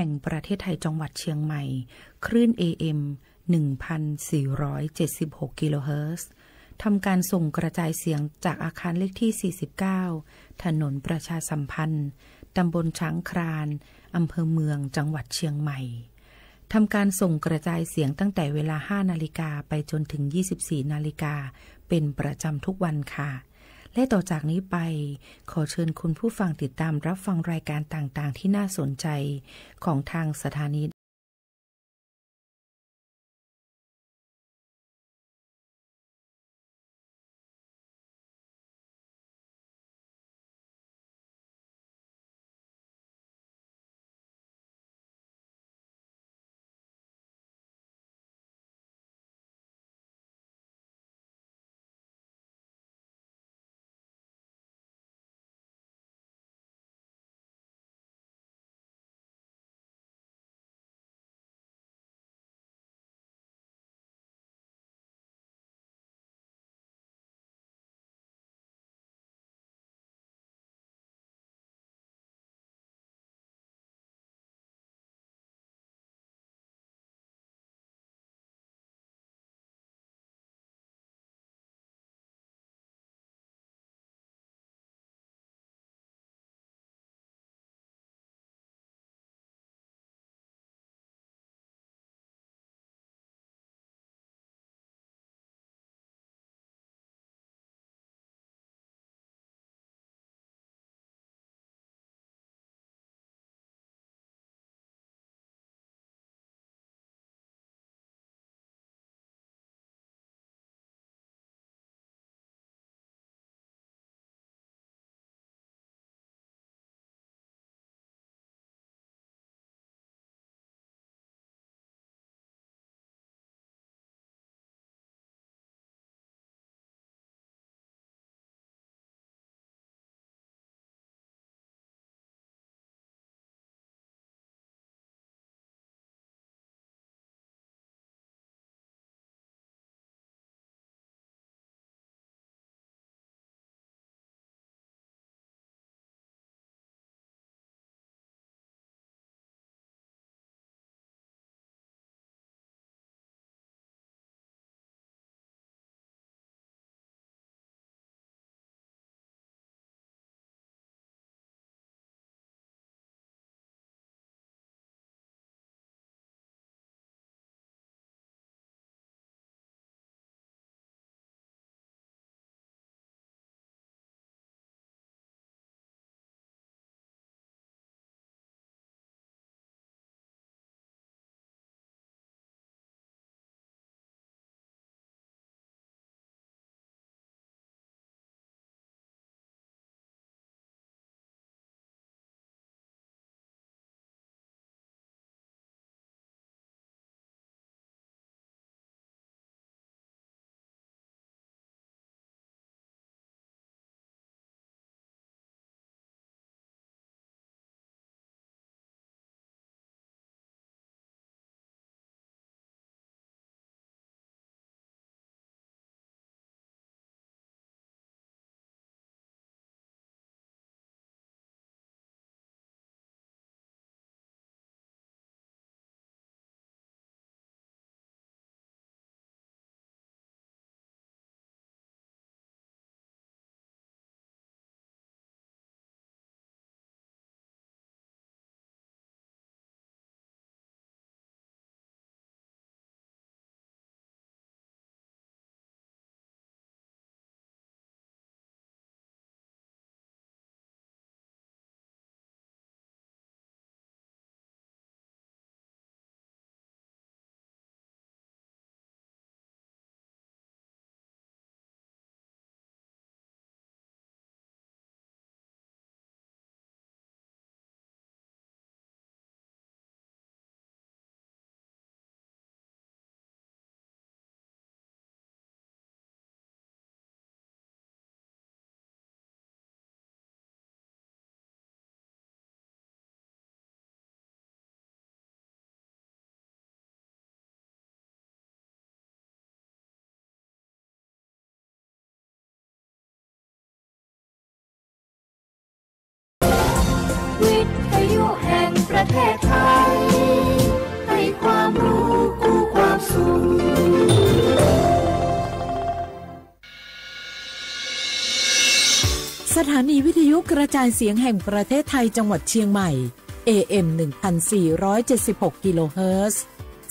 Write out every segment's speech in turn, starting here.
แห่งประเทศไทย จังหวัดเชียงใหม่ คลื่น เอ เอ็ม หนึ่งพันสี่ร้อยเจ็ดสิบหก กิโลเฮิรตซ์ ทำการส่งกระจายเสียงจากอาคารเลขที่ สี่สิบเก้า ถนนประชาสัมพันธ์ ตำบลช้างคลาน อำเภอเมือง จังหวัดเชียงใหม่ ทำการส่งกระจายเสียงตั้งแต่เวลา ห้า นาฬิกา ไปจนถึง ยี่สิบสี่ นาฬิกา เป็นประจำทุกวันค่ะ และต่อจากนี้ไป ขอเชิญคุณผู้ฟังติดตามรับฟังรายการต่างๆ ที่น่าสนใจ ของทางสถานีวิทยุแห่งประเทศไทย สถานีวิทยุกระจายเสียงแห่งประเทศไทยจังหวัดเชียงใหม่ เอ เอ็ม หนึ่งพันสี่ร้อยเจ็ดสิบหก กิโลเฮิรตซ์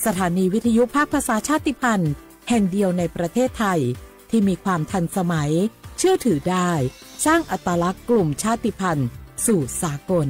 สถานีวิทยุภาคภาษาชาติพันธุ์แห่งเดียวในประเทศไทย ที่มีความทันสมัย เชื่อถือได้ สร้างอัตลักษณ์กลุ่มชาติพันธุ์สู่สากล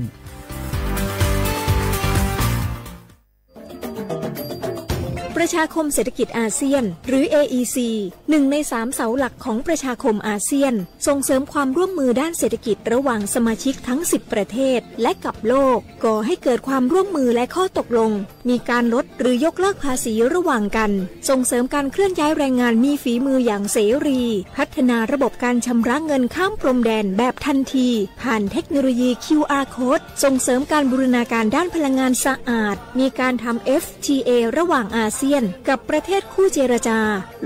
ประชาคมเศรษฐกิจอาเซียน หรือ เอ อี ซี หนึ่งในสามเสาหลักของประชาคมอาเซียน ส่งเสริมความร่วมมือด้านเศรษฐกิจระหว่างสมาชิกทั้งสิบประเทศ และกับโลก ก่อให้เกิดความร่วมมือและข้อตกลง มีการลดหรือยกเลิกภาษีระหว่างกัน ส่งเสริมการเคลื่อนย้ายแรงงานมีฝีมืออย่างเสรี พัฒนาระบบการชำระเงินข้ามพรมแดนแบบทันที ผ่านเทคโนโลยี คิวอาร์ Code ส่งเสริมการบูรณาการด้านพลังงานสะอาด มีการทำ เอฟทีเอ ระหว่างอาเซียนกับประเทศคู่เจรจา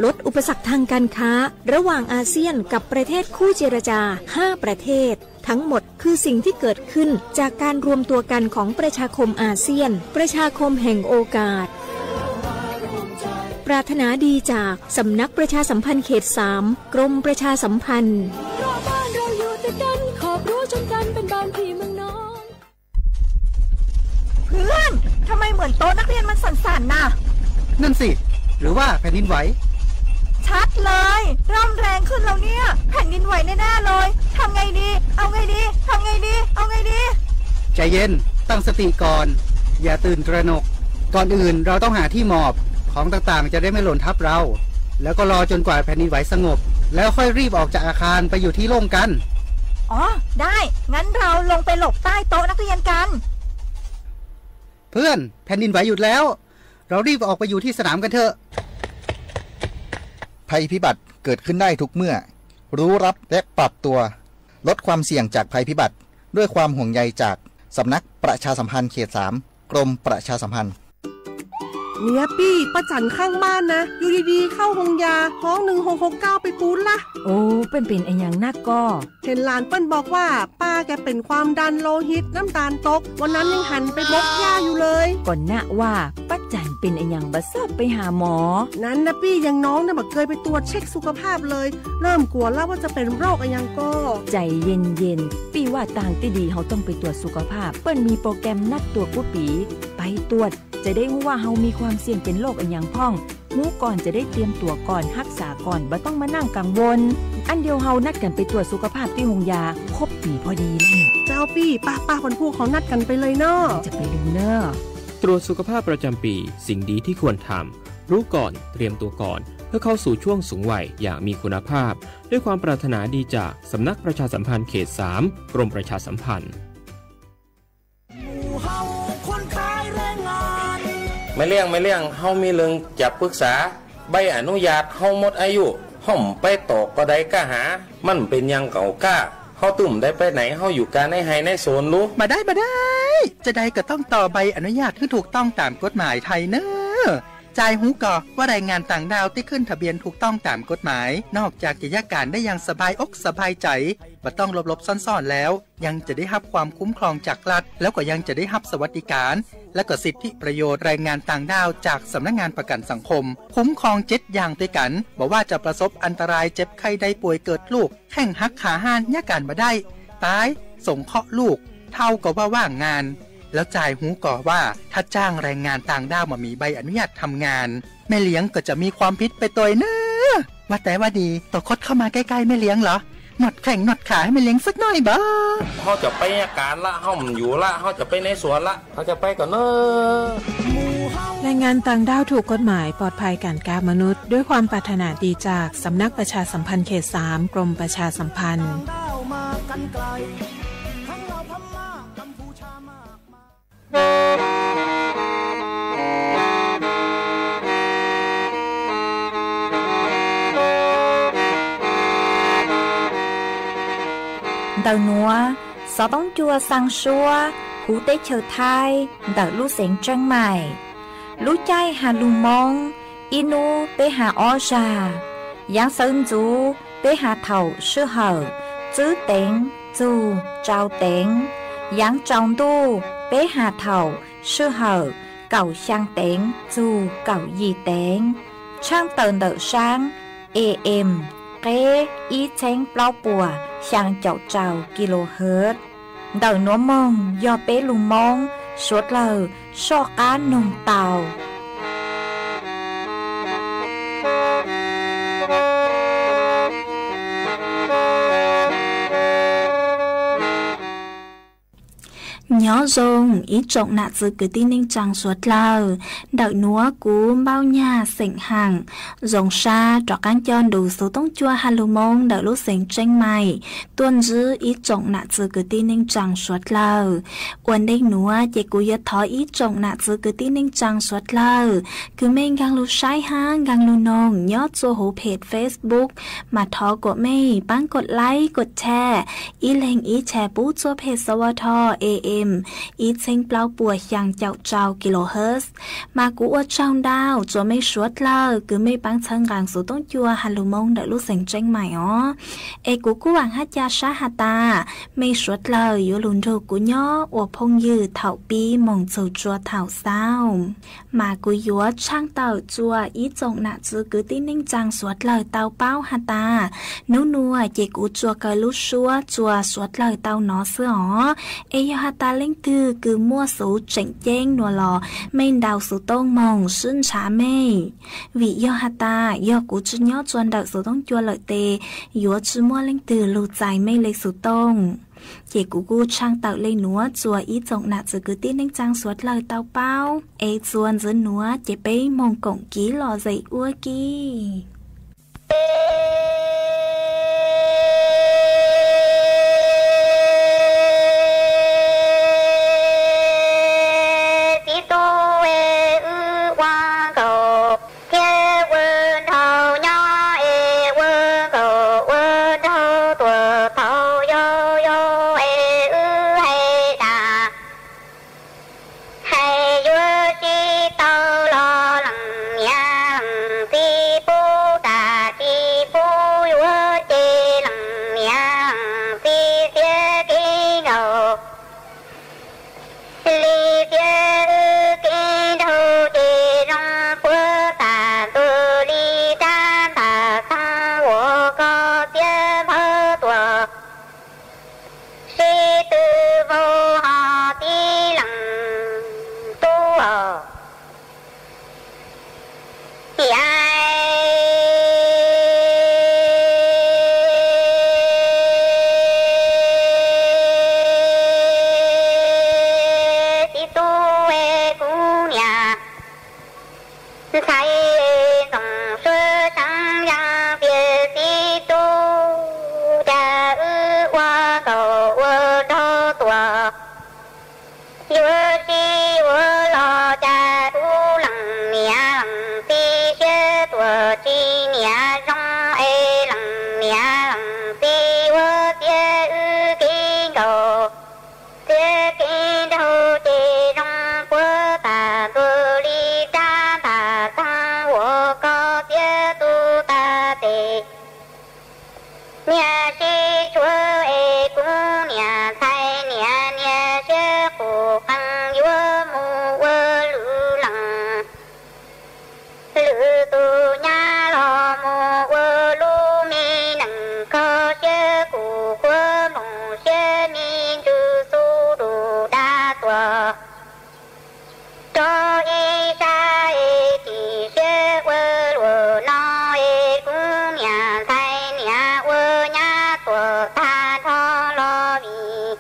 ลดอุปสรรคทางการค้าระหว่างอาเซียนกับประเทศคู่เจรจาห้าประเทศ ทั้งหมดคือสิ่งที่เกิดขึ้นจากการรวมตัวกันของประชาคมอาเซียน ประชาคมแห่งโอกาส ปรารถนาดีจากสำนักประชาสัมพันธ์เขตสาม กรมประชาสัมพันธ์ เพราะบ้านเราอยู่ติดกัน ขอบรั้วชนกัน เป็นบ้านพี่เมืองน้อง เพื่อน ทำไมเหมือนโต๊ะนักเรียนมันสั่นๆน่ะ นั่นสิ หรือว่าแผ่นดินไหว ชัดเลย เริ่มแรงขึ้นแล้วเนี่ย แผ่นดินไหวแน่ๆเลย ทำไงดี เอาไงดี ทำไงดี เอาไงดี ใจเย็น ตั้งสติก่อน อย่าตื่นตระหนก ก่อนอื่นเราต้องหาที่หมอบ ของต่างๆจะได้ไม่หล่นทับเรา แล้วก็รอจนกว่าแผ่นดินไหวสงบ แล้วค่อยรีบออกจากอาคารไปอยู่ที่โล่งกัน อ๋อ ได้ งั้นเราลงไปหลบใต้โต๊ะนักเรียนกัน เพื่อน แผ่นดินไหวหยุดแล้ว เรารีบออกไปอยู่ที่สนามกันเถอะ ภัยพิบัติเกิดขึ้นได้ทุกเมื่อ รู้รับและปรับตัว ลดความเสี่ยงจากภัยพิบัติ ด้วยความห่วงใยจากสำนักประชาสัมพันธ์เขตสาม กรมประชาสัมพันธ์ เนี่ยปี้ ป้าจั๋นข้างบ้านนะ อยู่ดีๆ เข้าโฮงยา ฮ้อง หนึ่งหกหกเก้า ไปปู๊ดละ โอ้ เปิ้นเป๋นอะหยังนักก่อ เห็นหลานเปิ้นบอกว่า ป้าแกเป็นความดันโลหิต น้ำตาลตก วันนั้นยังหันไปบกหญ้าอยู่เลย ก่อนนะว่า ป้าจั๋นเป๋นอะหยังบ่ซอบไปหาหมอ นั้นนะปี้ อย่างน้องเนี่ยบ่เคยไปตรวจเช็คสุขภาพเลย เริ่มกลัวแล้วว่าจะเป็นโรคอะหยังก่อ ใจเย็นๆ ปี้ว่าตางตี้ดีเฮาต้องไปตรวจสุขภาพ เปิ้นมีโปรแกรมนัดตรวจกู้ปี๋ ไปตรวจ จะได้ฮู้ว่าเฮามีความเสี่ยงเป็นโรคอะหยังพ่อง ฮู้ก่อนจะได้เตรียมตั๋วก่อน ฮักษาก่อน บ่ต้องมานั่งกังวล อันเดียวเฮานัดกั๋นไปตรวจสุขภาพตี้โฮงยา ครบปี๋พอดีแล้ว เจ้าปี้ ป้าๆ วันพูกเฮานัดกั๋นไปเลยเนาะ จะไปลืมเน่อ ตรวจสุขภาพประจำปี สิ่งดีที่ควรทำ รู้ก่อน เตรียมตัวก่อน เพื่อเข้าสู่ช่วงสูงวัยอย่างมีคุณภาพ ด้วยความปรารถนาดีจากสำนักประชาสัมพันธ์เขตสาม กรมประชาสัมพันธ์ แม่เลี้ยง แม่เลี้ยง เฮามีเรื่องจะปรึกษา ใบอนุญาตเฮาหมดอายุ เฮาไปต่อก็ได้ก้าหา มันเป็นอย่างเก่าก้า เฮาตึมได้ไปไหน เฮาอยู่กาในไฮ่ในสวนลู บ่ได้ บ่ได้ จะใดก็ต้องต่อใบอนุญาตให้ถูกต้องตามกฎหมายไทยเนอะ จายฮู้ก่อว่าแรงงานต่างด้าวที่ขึ้นทะเบียนถูกต้องตามกฎหมาย นอกจากจะยะก๋านได้อย่างสบายอกสบายใจ บ่ต้องหลบๆ ซ่อนๆ แล้ว ยังจะได้ฮับความคุ้มครองจากรัฐ แล้วก็ยังจะได้ฮับสวัสดิการ และก็สิทธิประโยชน์แรงงานต่างด้าวจากสำนักงานประกันสังคม คุ้มครองเจ็ดอย่างด้วยกัน บ่ว่าจะประสบอันตรายเจ็บไข้ได้ป่วยเกิดลูก แข้งหักขาห้าน ยะก๋านบ่ได้ ตาย สงเคราะห์ลูก เฒ่าก็ว่าว่างงาน แล้วจายฮู้ก่อว่า ถ้าจ้างแรงงานต่างด้าวบ่มีใบอนุญาตทำงาน แม่เลี้ยงก็จะมีความผิดไปตวยเนอะ ว่าแต่ว่าดี ต่อคดเข้ามาใกล้ๆ แม่เลี้ยงเหรอ นวดแข้งนวดขาให้แม่เลี้ยงสักหน่อยบ่ เฮาจะไปยะก๋านละ เฮาบ่อยู่ละ เฮาจะไปในสวนละ เฮาจะไปก่อนเนอะ แรงงานต่างด้าวถูกกฎหมายปลอดภัยการค้ามนุษย์ ด้วยความปรารถนาดีจากสำนักประชาสัมพันธ์เขตสาม กรมประชาสัมพันธ์ Ntawm nuav, xov tooj cua xaa suab huv teb chaws Thaib ntawm lub xeev Tseeb Maim. Lub caij has lug Moob, ib nub peb has ob zag. Yaav sawv ntxuv peb has thaum sij hawm tswb teev txug tsau teev. Yaav tsaus ntuj peb has thaum sij hawm kaum xyaa teev txug kaum yim teev. Tshaaj tawm ntawm saab A M qeb ib txheeb plaub puas xyaa caum rau kilohertz. Ntawm nuav moog yog peb lug Moob suav dlawg soj qaab noog tau. Nyob zoo ib tsoom nam txwv kwv tij neej tsaa suav dlawg, ntawm nuav kuv Npauj Nyag xeem Haam zoo sab rov qaab coj nrug xuv toob cua ha lug Moob ntawm lub xeev Tseeb Maim tuaj ntsib ib tsoom nam txwv kwv tij neej tsaa suav dlawg. Ua ntej nuav ces kuv yuav thov ib tsoom nam txwv kwv tij neej tsaa suav dlawg kws mej nkaag lug saib hab nkaag lug noog nyob txua huv phem Facebook, mas thov kuas mej paab kod like kod share, ib leeg ib share pub txua phem sawv tho A M ib txheeb plaub puas xyaa caum rau kilohertz. Mas kuv ua tsaug ntau rua mej suav dlawg kws mej paab txhawb nqaa xuv toob cua ha lug Moob ntawm lub xeev Tseeb Maim os. Es kuv kuj vaam hab ca sab has tas mej suav dlawg yuav lug nrug kuv nyob ua phooj ywg thaum pib moog txug rua thaum xaus. Mas kuv yuav tshaaj tawm rua ib tsoom nam txwv kwv tij neej tsaa suav dlawg tau paub has tas, nub nuav ces kuv tsuas kaw lub suab rua suav dlawg tau nov xwb os. Es yog has tas leej twg kws muaj xuv tseem ceeb nuav los mej ntaus xuv tooj moog sib ntshav mej. Vim yog has tas yog kuv tsi nyob rua ntawm xuv toob cua lawm tes yuav tsi muaj leej twg lug txais mej le xuv tooj. Ces kuv kuj tshaaj tawm le nuav rua ib tsoom nam txwv kwv tij neej tsaa suav dlawg tau paub. Es txuas ntxiv nuav ces peb moog koom kiv lom zem ua ke. Txiv tub es wb ua nkaus thiab ua nraug nyob es ua nkaus ua nraug tuam thaum yau yau es wb hais tas, hais yuav sib tau los lees niam lees txiv pub tas tsis pub yuav ces lees niam lees txiv xiab kev nkaus li xiab wb kev nraug ces zoo puab tas ntuj li rab ntaj xeev uas koj xiab npawg tuam sib tw vau ho tib lees tub os. Yam txiv tub es kuv niam ntxhais ntxoov suab tseeb yeej piav txiv tub cas wb ua nkaus ua nraug tuam yuav sib yuav los cas tub lees niam lees txiv siab tuam tsis niam zoo es lees niam lees txiv ua xiab wb kev nkaus. Xiab kev nraug ces zoo puab tas ntuj li rab ntaj xeev uas koj xiab tu tas tes. Niam sib tshuav es kuv niam ntxhais niam niam siab qus qees yuav mus ua lwm lees. Lwm tus nyab los mus ua lub me nees kho siab qus qhuav nploos siab me ntsws xu dum dab tuam rov ib sab es tsis siab ua luam no es kuv niam ntxhais niam ua nyab tuam tag nrho los vim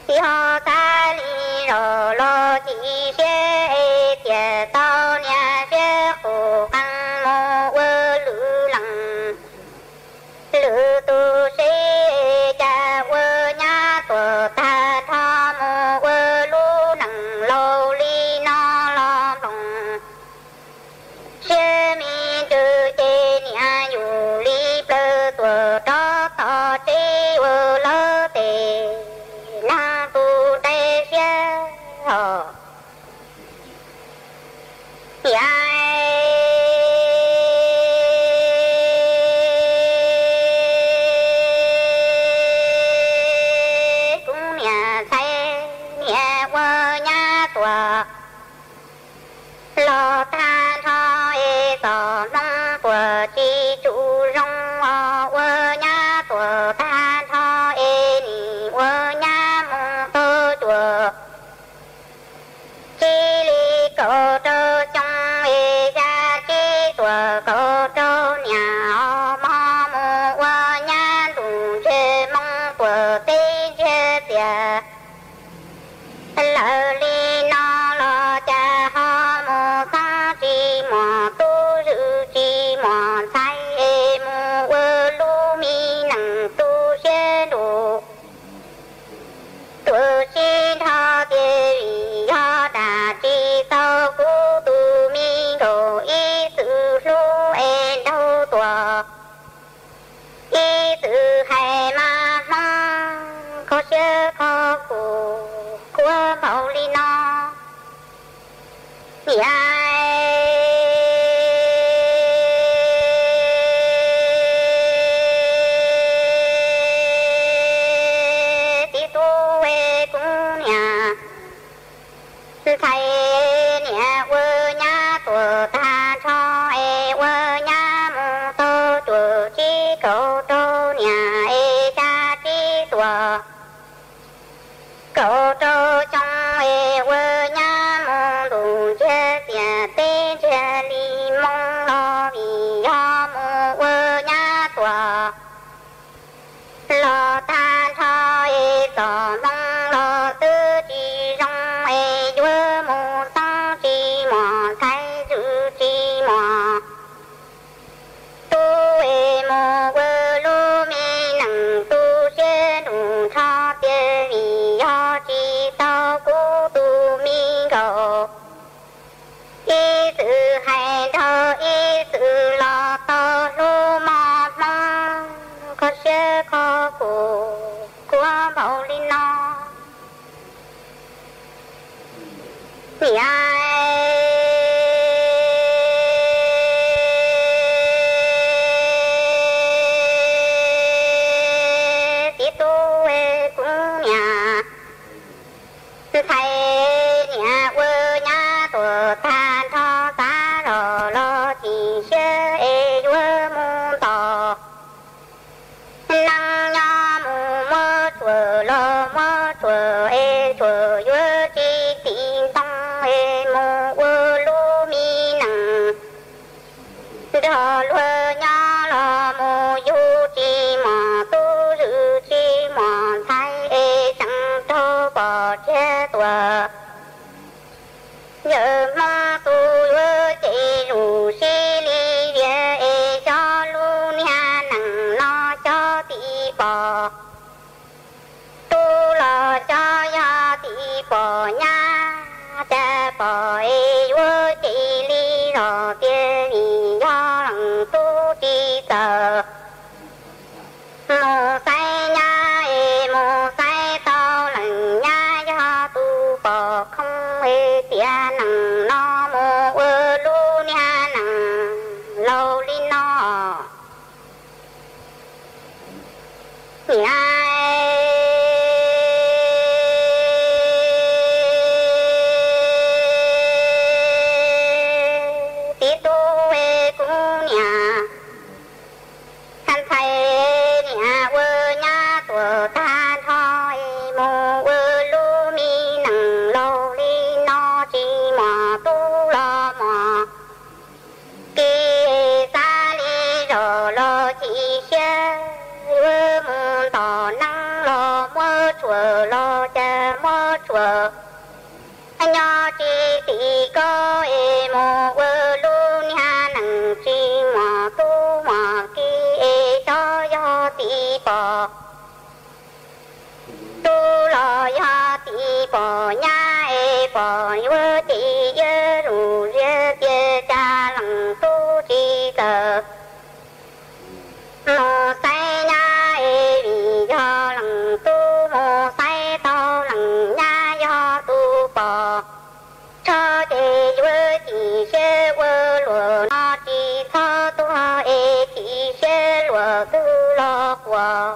txiv ho xav li zog los tsis siab es txiav tau niam siab qus qees mus ua lwm lees. Lwm tus seb cas ua nyab tuam tag nrho mus ua lub nees laus li no los nploos siab me ntsws ces niam yus li plawg tuam rov tom tsev ua lawv tes neeg tus dai siab os. Yam kuv niam ntxhais niam ua nyab tuam los tag nrho es txom hmoov puas tsis tsum zoo Yam txiv tub es kuv niam ntxhais niam ua nyab tuam tag nrho es ua nyab mus tau cuaj tsib kaum rau niam es xya tsib tuam kaum rau xyoo es ua nyab mus ntuj ntsiag tiam teb ntsiag li moo los vim yog mus ua nyab tuam los tag nrho es txom hmoo los twb tsis zoo es yuav mus xoob tsis muaj ntxhais zus tsis muaj tub es mus ua lub me neej tu siab ntuj nrho tiag vim yog tsis tau kuv tus me nkauj. Ib txwm hais nrog ib txwm los tau hlub mos hmoov kho siab kho kuv kuv npaum li no. Niam txiv tub kuv niam ntxhais niam ua nyab tuam tag nrho xav zog los chim siab es yuav mus ntos neej nyob mus muab tsuam los muab tsuam es tsuam yuav tsis tim ntoo es mus ua lub me neej nrog luag nyob los mus yug tsis muaj tub zwm tsis muaj ntxhais es tseem raug pom tsiag tuam. Yawm Hmoob tus yuav ces zus sib li vias es xyov lub niag neej no xyov tim pom tub los xyov yog tim pom nyab, cas pom es yuav ces li los tiag vim yog leej tub tsis txawj mus xaiv nyab es mus xaiv tau leej nyab yog tus pom khoo es tiam neej no mus ua lub niag neej laus li no. Niam txiv tub kuv niam ntxhais niam ua nyab tuam tag nrho es mus ua lub me neej laus li no tsis muaj tub los muaj kiv xav li zog los chim siab yuav mus ntos neej los muab tsuam los cas muab tsuam nyob tsis tim koj es mus ua lub niag neej tsis muaj tub muaj kiv es xyov yog tim pom tub los yog tim pom nyab es pom yuav ces yuav zus ziab tias cas leej tub tsis txawj mus xaiv nyab es vim yog leej tub mus xaiv tau leej nyab yog tus pom tshoj ces yuav chim siab ua luaj no tsis txhob tuag es chim siab luaj twg los quas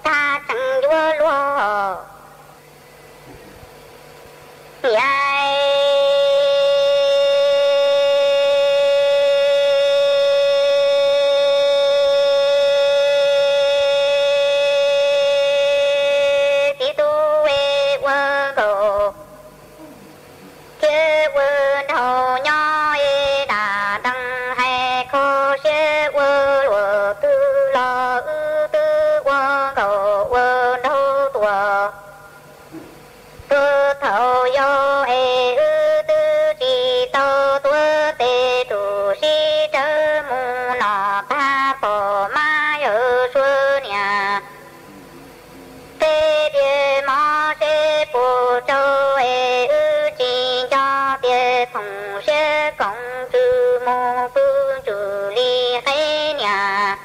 tag tseem yuav luag. Yam txiv tub ua nkaus thiab ua nraug nyob es dam dees hais kho siab ua luaj twg los wb twb ua nkaus ua nraug tuaj. Puag thaum yau es wb twb tsis tau tuav tes tus sib rawv mus no tag pom mab yawm suav niam peb tiag mob seb puas tsau es wb tsis nco tias txhoov siab koom ntsws mus pw ntsws li qeb niam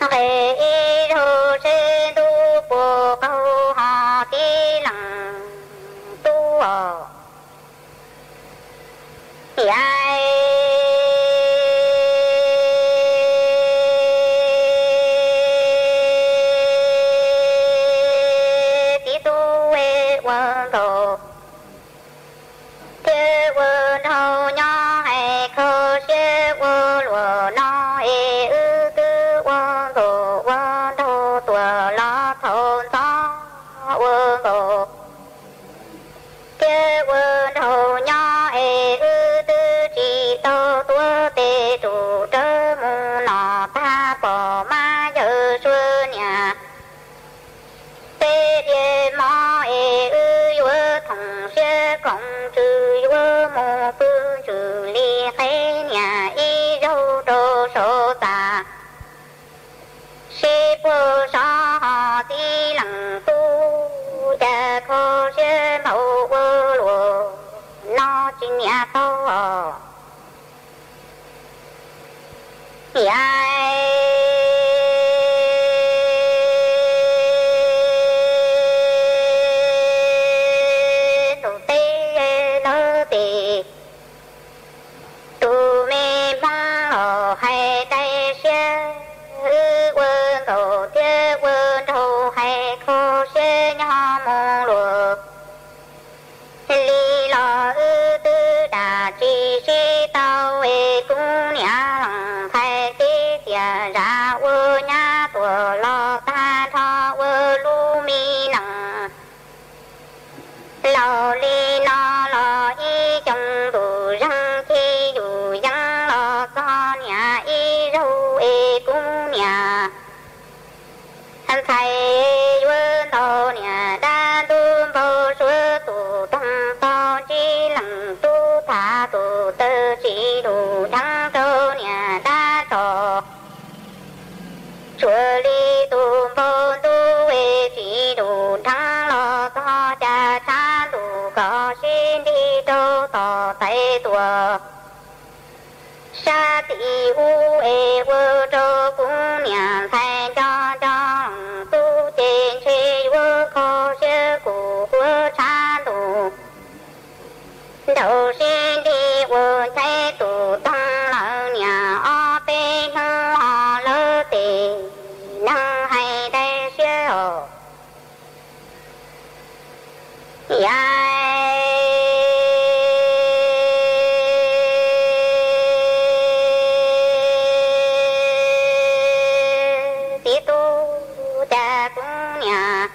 nqes ib zaug seb ntuj puas qaug ho tib leeg tub os. Yai, txiv tub ua nkaus thiab ua nraug nyob hais kho siab ua luam no es wb twb ua nkaus ua nraug tuaj los thaum ntxov ua nkaus thiab ua nraug nyob es wb twb tsis tau tuav tes rau rawv mus no tag pom mab yawg suav niam peb diav mob es wb yuav thoom siab koom ntsws yuav mus pw ntsws li qheb niam ib zaug rau saum txaj sib puag sov ho txiv leej tub cas kho siab npaum ua luaj no tsis niam tau os. Yai, tus teb lawv tes tus me hmoob los hais dai siab, wb ua nkaus thiab ua nraug hais kho siab nyob mus luaj li los wb twb dam tsis sib tau es kuv niam leej ntxhais txiv txiaj zam ua nyab tuaj los tag nrho ua lub me neej laus li no los ib xyoo ntuj zeeg ces yus yeej los txog niam ib zaug es kuv niam ntxhais yuav ntaus niam dab ntub npau suav tus toog tog ntsib leej tub tham tus taw tsis dum dheev rau niam dab tso. Tsuas li tus npau ntub es tsis dum dheev los txog cas tshav ntuj kom sib nrig rau tom tais tuaj. Sab tim ub es ua rau kuv niam ntxhais nco nco leej tub ces ntshe yuav kho siab kuv quav tshav ntuj nraug sib nrig ua nchaib tus toog lawm niam ob peb hnub ho lawv tes neeg hais dai siab os. Yai, txiv tub cas kuv niam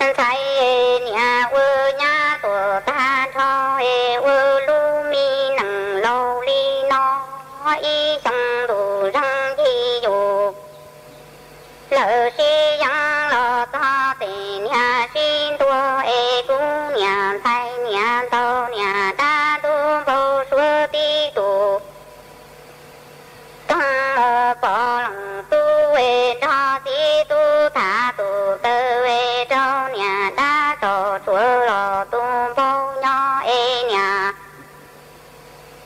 ntxhais niam ua nyab tuaj tag nrho es ua lub me neej laus li no ib xyoo ntuj zeeg ces yus lawm sib yeev los txog tes niam sib ntuag es kuv niam ntxhais niam ntaus niam dab ntub npau suav tib tug toog mus pom leej tub es nrog txiv tub tham tus taw es rau niam dab tso tsuav los tus npau nyob es niam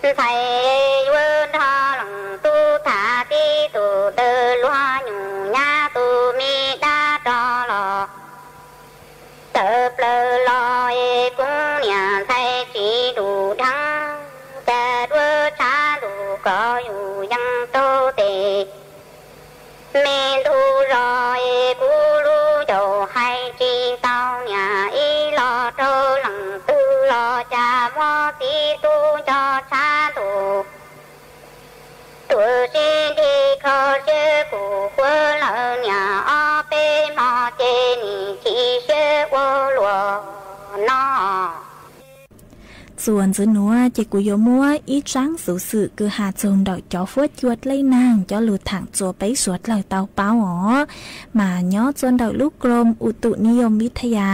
ntxhais yuav nrog leej tub tham tib tug taw luag nyuj nyab tus me dab rov los tawm plaws los es kuv niam ntxhais tsis dum dheev cas duab tshav ntuj kom yus yees rau tes me ntug zos es kuv lub caum hais tsis tau niam ib los rau leej twg los cas muab txiv tub nco tshav ntuj tuaj sib nrig kho siab kuv quav lawm niam ob peb hmo ces nim chim siab ua luaj no. Txuas ntxiv nuav ces kuv yuav muab ib tsaab xuv xwm kws has txug ntawm cov huab cua dlej naag cov lug thaam txua peb suav dlawg tau paub os. Mas nyob txua ntawm lub Krom Utu Niyom Vithaya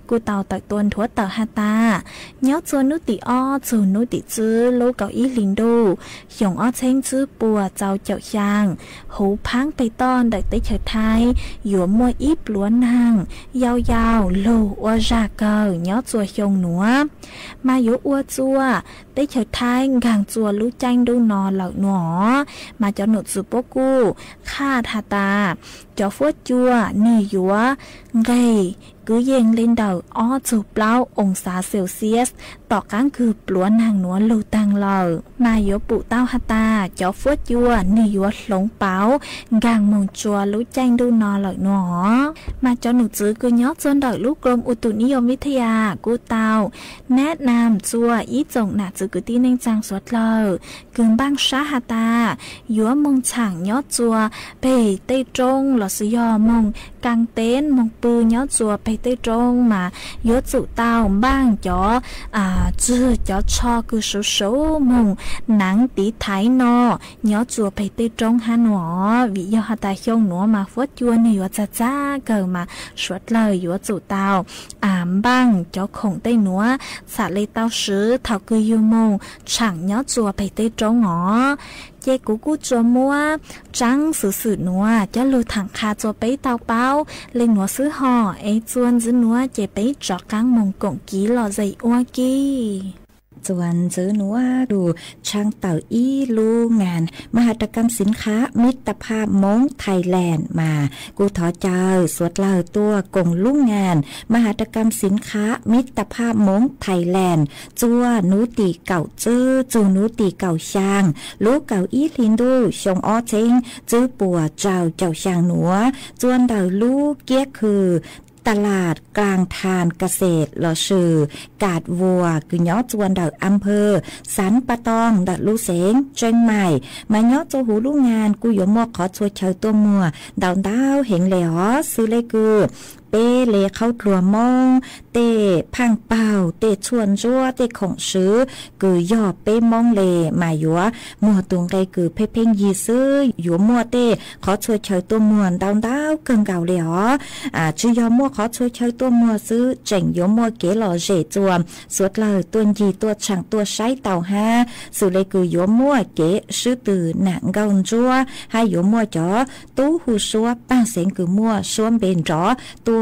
kuj tau tawm tuaj nthuav tawm has tas, nyob txua nub tim ob txug nub tim tswb lub kaum ib hli ntuj xyoo ob txheeb tswb puas txaus caum xyaa, huv phaab peg toj ntawm teb chaws Thaib yuav muaj ib pluav naag yau yau lug ua zag kawg nyob txua xyoo nuav, mas yuav ua txua teb chaws Thaib nkaag txua lub caij ntuj no lawm nuav. Mas cov nom tswv puab kuj qha has tas, Cov fuab cua nwg yuav nqeg kwv yees le ntawm ob txug plaub oo xav Celsius, tom qaab kws pluav naag nuav lug taag lawm, mas yuav pum tau has tas cov fuab cua nwg yuav hloov pauv nkaag moog tsua lub caij ntuj no lawm nuav. Mas cov num txwv kws nyob txug ntawm lub Krom Utuniyom Vithaya kuj tau nab nam tsua ib tsoom nam txwv kwv tij neej tsaa suav dlawg kws npaaj sab has tas yuav moog tshaam nyob tsua peg tej roob lossis yog moog kaa teb moog pw nyob tsua peg tej roob mas yuav tsum tau npaaj cov tswg cov tsho kws suv suv moog naav tiv thaiv no nyob tsua peg tej roob hab nuav. Vim yog has tas xyoo nuav mas fuab cua nwg yuav txag txag kawg mas suav dlawg yuav tsum tau npaaj cov khoom tej nuav txham le tau swv thaum kws yug moog tshaam nyob tsua peg tej roob os. Ces kuv kuj tsuas muab tsaab xuv xwm nuav coj lug thaam qha tsua peb tau paub le nuav xwb hos es tsua ntxiv nuav ces peb rov qaab moog koom kiv lom zem ua ke. Tsua ntxiv nuav lug tshaav tawm ib lub ngas มหกรรมสินค้ามิตรภาพม้ง Thailand mas kuj thov caw suav dlawg tuaj koom lub ngas มหกรรมสินค้ามิตรภาพม้ง Thailand tsua nub tim kaum tswb txug nub tim kaum xyaa lub kaum ib hli ntuj xyoo ob txheeb tswb puas rau caum xyaa nuav tsua ntawm lub kiab khw ตลาดกลางทานเกษตร lossis Kas Vuas kws nyob tsua ntawm อำเภอสันป่าตอง ntawm lub xeev Tseeb Mais. Mas nyob tsua huv lub ngas kuj yuav muaj qhov txhua chaw tuaj muag ntau ntau heev le os, xws le kws peb le qhaub dluag Moob, tej phaaj paug, tej tshuaj ntsuab, tej khoom swv kws yog peb Moob le mas yuav muag tug nqe kws pheej pheej yig xwb. Yuav muaj tej qhov txhua chaw tuaj muag ntau ntau kawg nkaus le os. Tsi yog muaj qhov txhua chaw tuaj muag xwb, tseem yuav muaj kev lom zem tsua suav dlawg tuaj ncig tuaj tshaam tuaj saib tau hab, xws le kws yuav muaj kev swb tw nam nkauj ntsuab hab yuav muaj cov tub hu suab paag xeev kws muaj suab npe nrov tuaj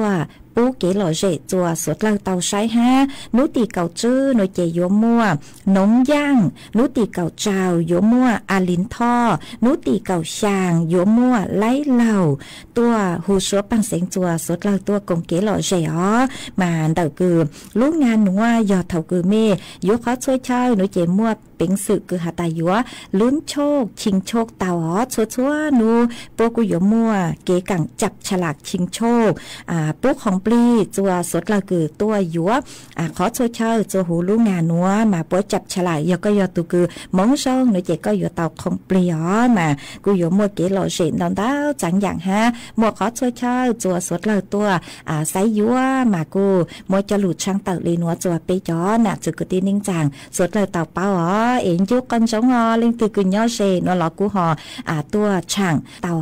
pub kev lom zem tsua suav dlawg tau saib hab. Nub tim kaum tswb nuav ces yuav muaj Noov Yaaj, nub tim kaum rau yuav muaj A Lin Thoj, nub tim kaum xyaa yuav muaj Laib Laug tuaj hu suav paag xeev tsua suav dlawg tuaj koom kev lom zem os. Mas ntawm kws lub ngas nuav yog thaum kws mej yuav qhov txhua chaw nuav ces muaj peev xwm kws has tas yuav lub choj chim choj tau os. Txhua txhua nub puab kuj yuav muaj kev kaam cab tsha lam chim choj pub khoom plig tsua suav dlawg kws tuaj yuav qhov txhua chaw tsua huv lub ngas nuav mas puab cab tsha lam. Yog koj yog tug kws Moob Zoo nuav ces koj yuav tau khoom plig os. Mas kuj yuav muaj kev lom zem ntau ntau tsaam yaam hab, muaj qhov txhua chaw tsua suav dlawg tuaj saib yuav. Mas kuj muaj coj lug tshaav tawm le nuav tsua peb cov nam txwv kwv tij neej tsaa suav dlawg tau paub os. Es ncu qhov ntsoov os, leej twg kws nyob ze nuav los kuj ho tuaj tshaam tau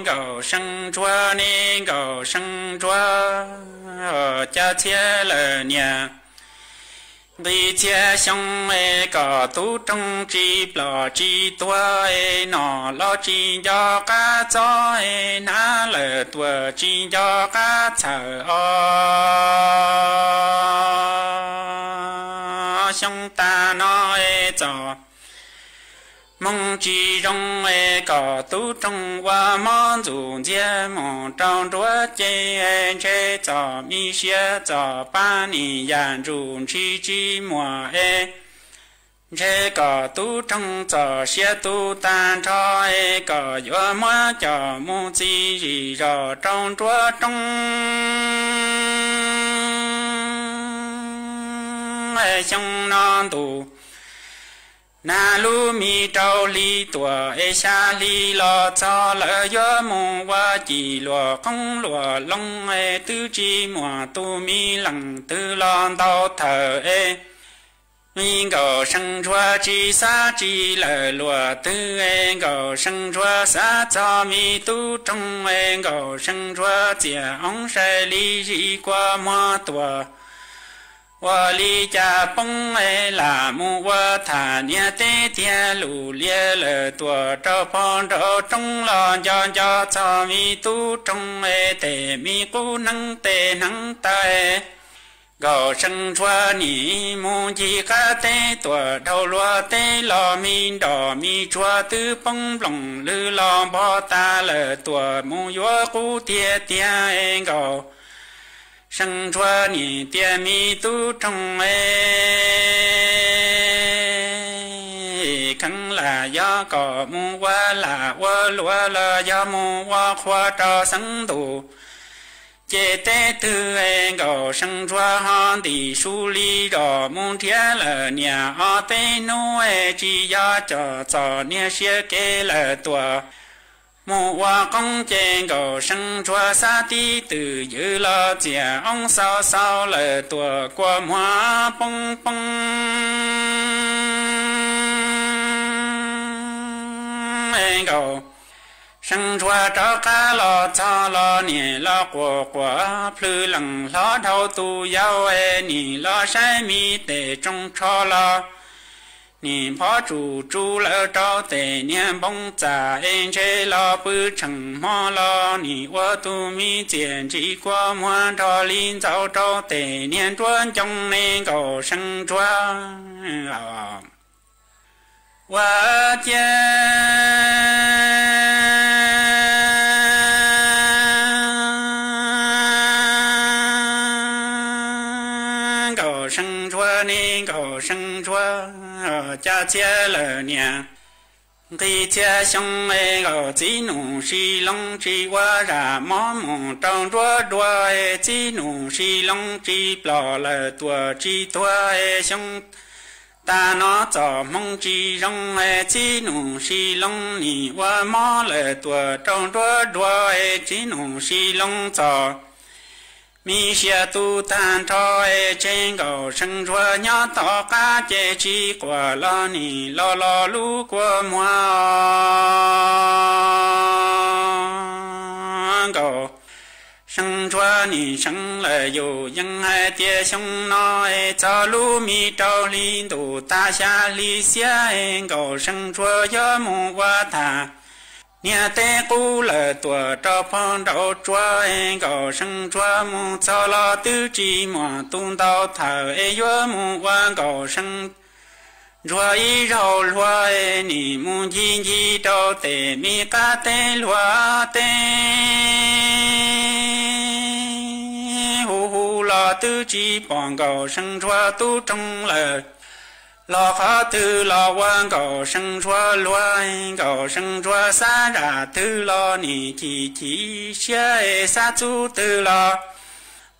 Nkauj See Ntsuag ne, Nkauj See Ntsuag, cas txhia lawm niam, nqi txhia xyoo es kom tub roog tsis plom tsis tuag es nom los tsis nco qab txob es hnav lawm tuam tsis nco qab txhawm os. Xyoo tag no es txom hmoo tsis zoo es kom tub roog ua mob ntxuj ntxiag mus rau nruab ceg es ntshe txom mi siab txom pab nim yam ntsuj ntshis tsis muaj es ntshe kom tub roog txom siab tu tag nrho es kom yuav muab coj mus txiv zis zos rau nruab roob. Xyoo no ntuj nag lub me rau hli tuaj es xya hli los txog lawm yuav mus ua cim luam qoob luam loo es twb tsis muaj tus me leej twg los ntaus thawm es me Nkauj See Ntsuag tsis xav tsis lawm luam twg es Nkauj See Ntsuag xav txog me tub roog es Nkauj See Ntsuag txiav oob sai li zis kua muag tuaj ua li cas poob es lam mus ua tham niag teb tiag lus liag lawm tuaj rau phau nraum roob los nco nco txog me tub roog es tes me qub hneev tes hneev taw. Nkauj See Ntsuag nim mus ncig qab teb tuaj dhau luag teb los me nroj me tsuag twb poob nplooj lwg los npog tas lawm tuaj mus yuav qub tiag tiag es Nkauj See Ntsuag nim tias me tub roog es, kheev lam yog kom mus ua lam ua luam los yog mus ua qhua rau xeev ntuj ces teb twg es Nkauj See Ntsuag ho ntim su li zos mus nrhiav lawm niam ob peb hnub es tsis yog coj txom niag siab kev lawm tuaj mus ua qoob ces Nkauj See Ntsuag xav tib twm ywm los txiav oob xau xau lawm tuaj kua muag poob poob. Nkauj See Ntsuag rov qab los txog los nim los quas quas plhws leej hlob dhau tus yau es nim los saib me tes tsoo tsho los nim phob tsuj tsuj lawm rau tes niag npoo txaj es ntshe los pw tsheej hmo los nim ua tus me txiaj ntsim kua muag nrog li ntxaus rau tes niag nruab ncoo ne Nkauj See Ntsuag. Ua cia Nkauj See Ntsuag ne Nkauj See Ntsuag, cas txhia lawm niam, nqi txhia xyoo es Nkauj txiv nus si loo tsis ua zam mob mus rau nruab dua es txiv nus si loo tsis plom lawm tuaj tsis tuag es xyoo tag no txoj hmoo tsis zoo es txiv nus si loo nim ua mob lawm tuaj rau nruab dua es txiv nus si loo txoj mi siab tu tag nrho es tseg Nkauj See Ntsuag nyob tom qab ces tsis quaj los nim los los lub kua muag. Nkauj See Ntsuag nim seev lawm yus yeej hais tias xyoo no es txog lub me rau hli ntuj tag xya hli xiab es Nkauj See Ntsuag yuav mus ua tham niag teb qub lawm tuaj rau phau nraud tsuag es Nkauj See Ntsuag mus txog los twb tsis muaj tus ntaus thawm es yuav mus ua Nkauj See Ntsuag ib zaug hlua es nim mus ncig ncig rau tes me qab teb hlua teb hu hu los twb tsis pom Nkauj See Ntsuag tub roog lawm. Los qhov twg los ua Nkauj See Ntsuag hlua, Nkauj See Ntsuag xav zam twg los nim chim chim siab es xav txub twg los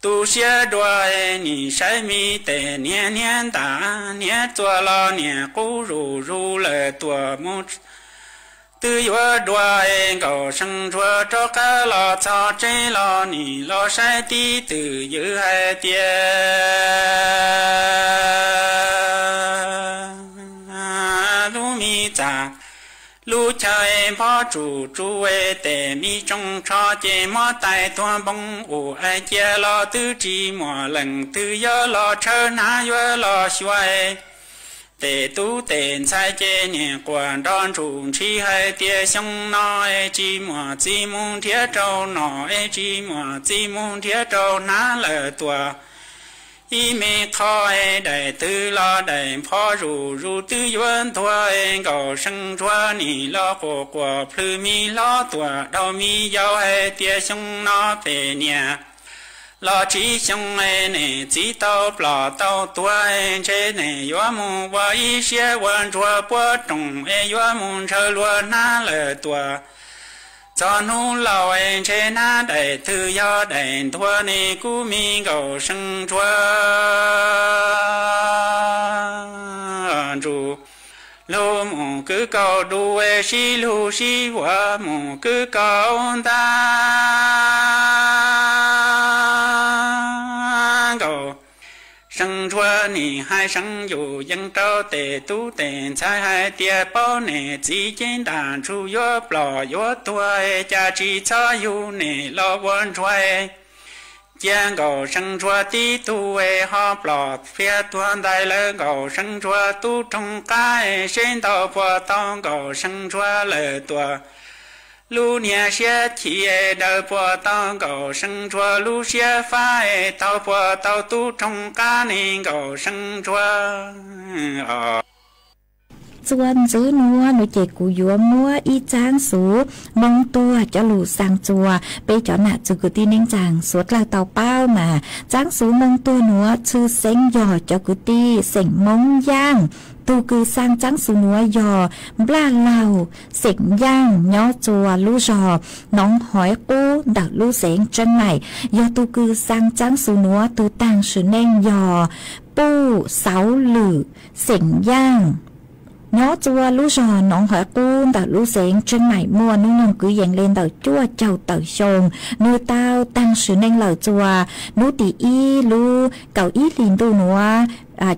tu siab dua es nim saib me tes niag hniab ntam hniab txuas los niag qub zuj zus lawm tuaj mus twb yuav dua es Nkauj See Ntsuag rov qab los txog tsev los nim los saib tib twm ywm hais tias lub me txaj Lub chaw phob tsum tsuj tes me tsoo tsho ces muab tais tuag npoo ua cia los twb tsis muaj leej twg yuav los tshawb hnab yuav los xyuas. Tes tub tes ntxhais ces niaj quaj nrov ntsuj ntshis hais tias xyoo no tsis muaj txiv mus nrhiav rau nom, tsis muaj txiv mus nrhiav rau hnab lawm tuaj. Ib me qho daim twg los daim phob zuj zus twb yuav ntuag, Nkauj See Ntsuag nim los quaj quaj plhws me hlob tuaj dhau me yau hais tias xyoo no peb niaj los tsib xyoo, niam txiv tau ploj tau tuag, ntshe niam yuav mus ua ib siab ua ntsuag puab rooj es yuav mus ntshaw luag hnab lawm tuaj. Txog hnub laus ntshe hnab daim twg yog daim ntuag ne kuv me Nkauj See Ntsuag. Ntsuj lug mus kwv kaum du, sib lug sib vuas mus kwv kaum ntag. Nkauj See Ntsuag nim hais seev yus yees rau tes tub tes ntxhais hais tias paub niam txiv ces ntaj ntsug yuav ploj yuav tuag, cas tsis txhob yug niam los ua ntsuag. Cia Nkauj See Ntsuag tib tug ho ploj phiab tuag ntais lawm Nkauj See Ntsuag tub rooj qab, seb ntau puas tau Nkauj See Ntsuag lawm tuaj. Lub niag siab chim daws puas tau Nkauj See Ntsuag lub siab fab, tau puas tau tub rooj qab ne Nkauj See Ntsuag. Txuas ntxiv nuav nuav ces kuv yuav muab ib txaab xuv moo tuag cov lug xaa txuas peb cov nam txwv kwv tij neej tsaa suav dlawg tau paub mas txaab xuv moo tuag nuav txhwj xeeb yog cov kwv tij xeem Moob Yaaj. Tug kws xaa txaab xuv nuav yog Nplaj Laug xeem Yaaj nyob txuas lub zog Noov Hoiv Qub ntawm lub xeev Tseeb Maim, yog tug kws xaa txaab xuv nuav tug taag sim neej yog Puj Xauv Lwm xeem Yaaj nyob txuas lub zog Noov Hoiv Qub ntawm lub xeev Tseeb Maim, muaj nub nyoog kwv yees le ntawm cuaj caug tawm xyoo. Nwg tau taag sim neej lawm txuas nub tim ib lub kaum ib hlis ntuj nuav.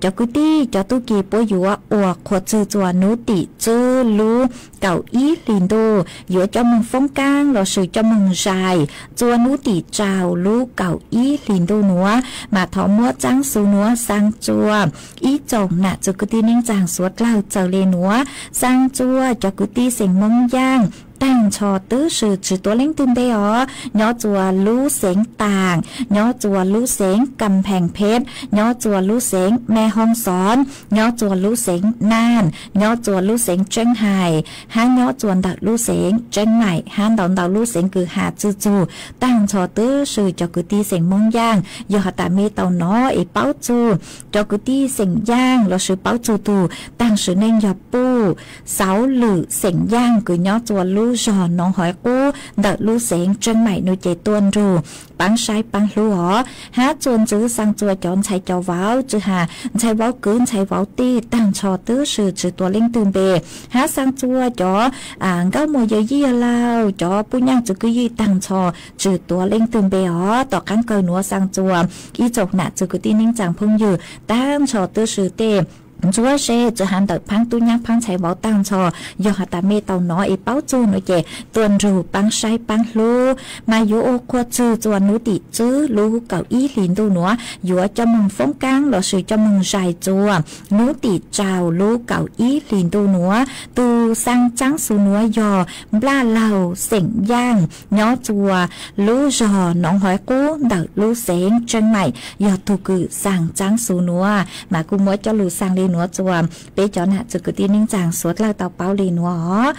Cov kwv tij cov tub ki puab yuav ua qhuav txwg txuas nub tim tswb lub kaum ib hlis ntuj, yuav coj moog foob kaab lossis coj moog zais txuas nub tim rau lub kaum ib hlis ntuj nuav. Mas thov muab txaab xuv nuav xaa txuas ib tsoom nam txwv kwv tij neej tsaa suav dlawg txawm le nuav, xaa txuas cov kwv tij xeem Moob Yaaj taag nrho twb swm tsi tuav leej twg npe os, nyob txuas lub xeev Taam, nyob txuas lub xeev Kam Pheej Phet, nyob txuas lub xeev Me Hoo Xoov, nyob txuas lub xeev Naaj, nyob txuas lub xeev Tseeb Hais, hab nyob txuas ntawm lub xeev Tseeb Maim, hab ntau ntau lub xeev kws has txwv txug. Taag nrho twb swm cov kwv tij xeem Moob Yaaj, yog has tas mej tau nov es paub txug cov kwv tij xeem Yaaj lossis paub txug tug taag sim neej yog Puj Xauv Lwm xeem Yaaj kws nyob txuas lub zog Noov Hoiv Qub ntawm lub xeev Tseeb Maim nuav ces tuaj nrug paab saib paab hlub os. Hab txuas ntxiv xaa txuas cov ntxhais cov vauv, tsi has ntxhais vauv kwv ntxhais vauv tij, taag nrho twb swm tsi tuav leej twg npe. Hab xaa txuas cov nkauj muam yawm yij yawg laug, cov puj nyaaj txwv kwv yij, taag nrho tsi tuav leej twg npe os. Tom qaab kawg nuav xaa txuas ib tsoom nam txwv kwv tij neej tsaa phooj ywg, taag nrho twb swm tej ntsuab se tsi has ntawm phaab tub nyaab phaab ntxhais vauv, taag nrho yog has tas mej tau nov es paub txug nuav ces tuaj nrug paab saib paab hlub. Mas yuav ua qhuav txwg txuas nub tim tswb lub kaum ib hlis ntuj nuav, yuav coj moog foob kaab lossis coj moog zais txuas nub tim rau lub kaum ib hlis ntuj nuav. Tug xaa txaab xuv nuav yog Nplaj Laug xeem Yaaj nyob txuas lub zog Noov Hoiv Qub ntawm lub xeev Tseeb Maim, yog tug kws xaa txaab xuv nuav. Mas kuv muab coj lug xaa le nuav txuas peb cov nam txwv kwv tij neej tsaa suav dlawg tau paub le nuav os.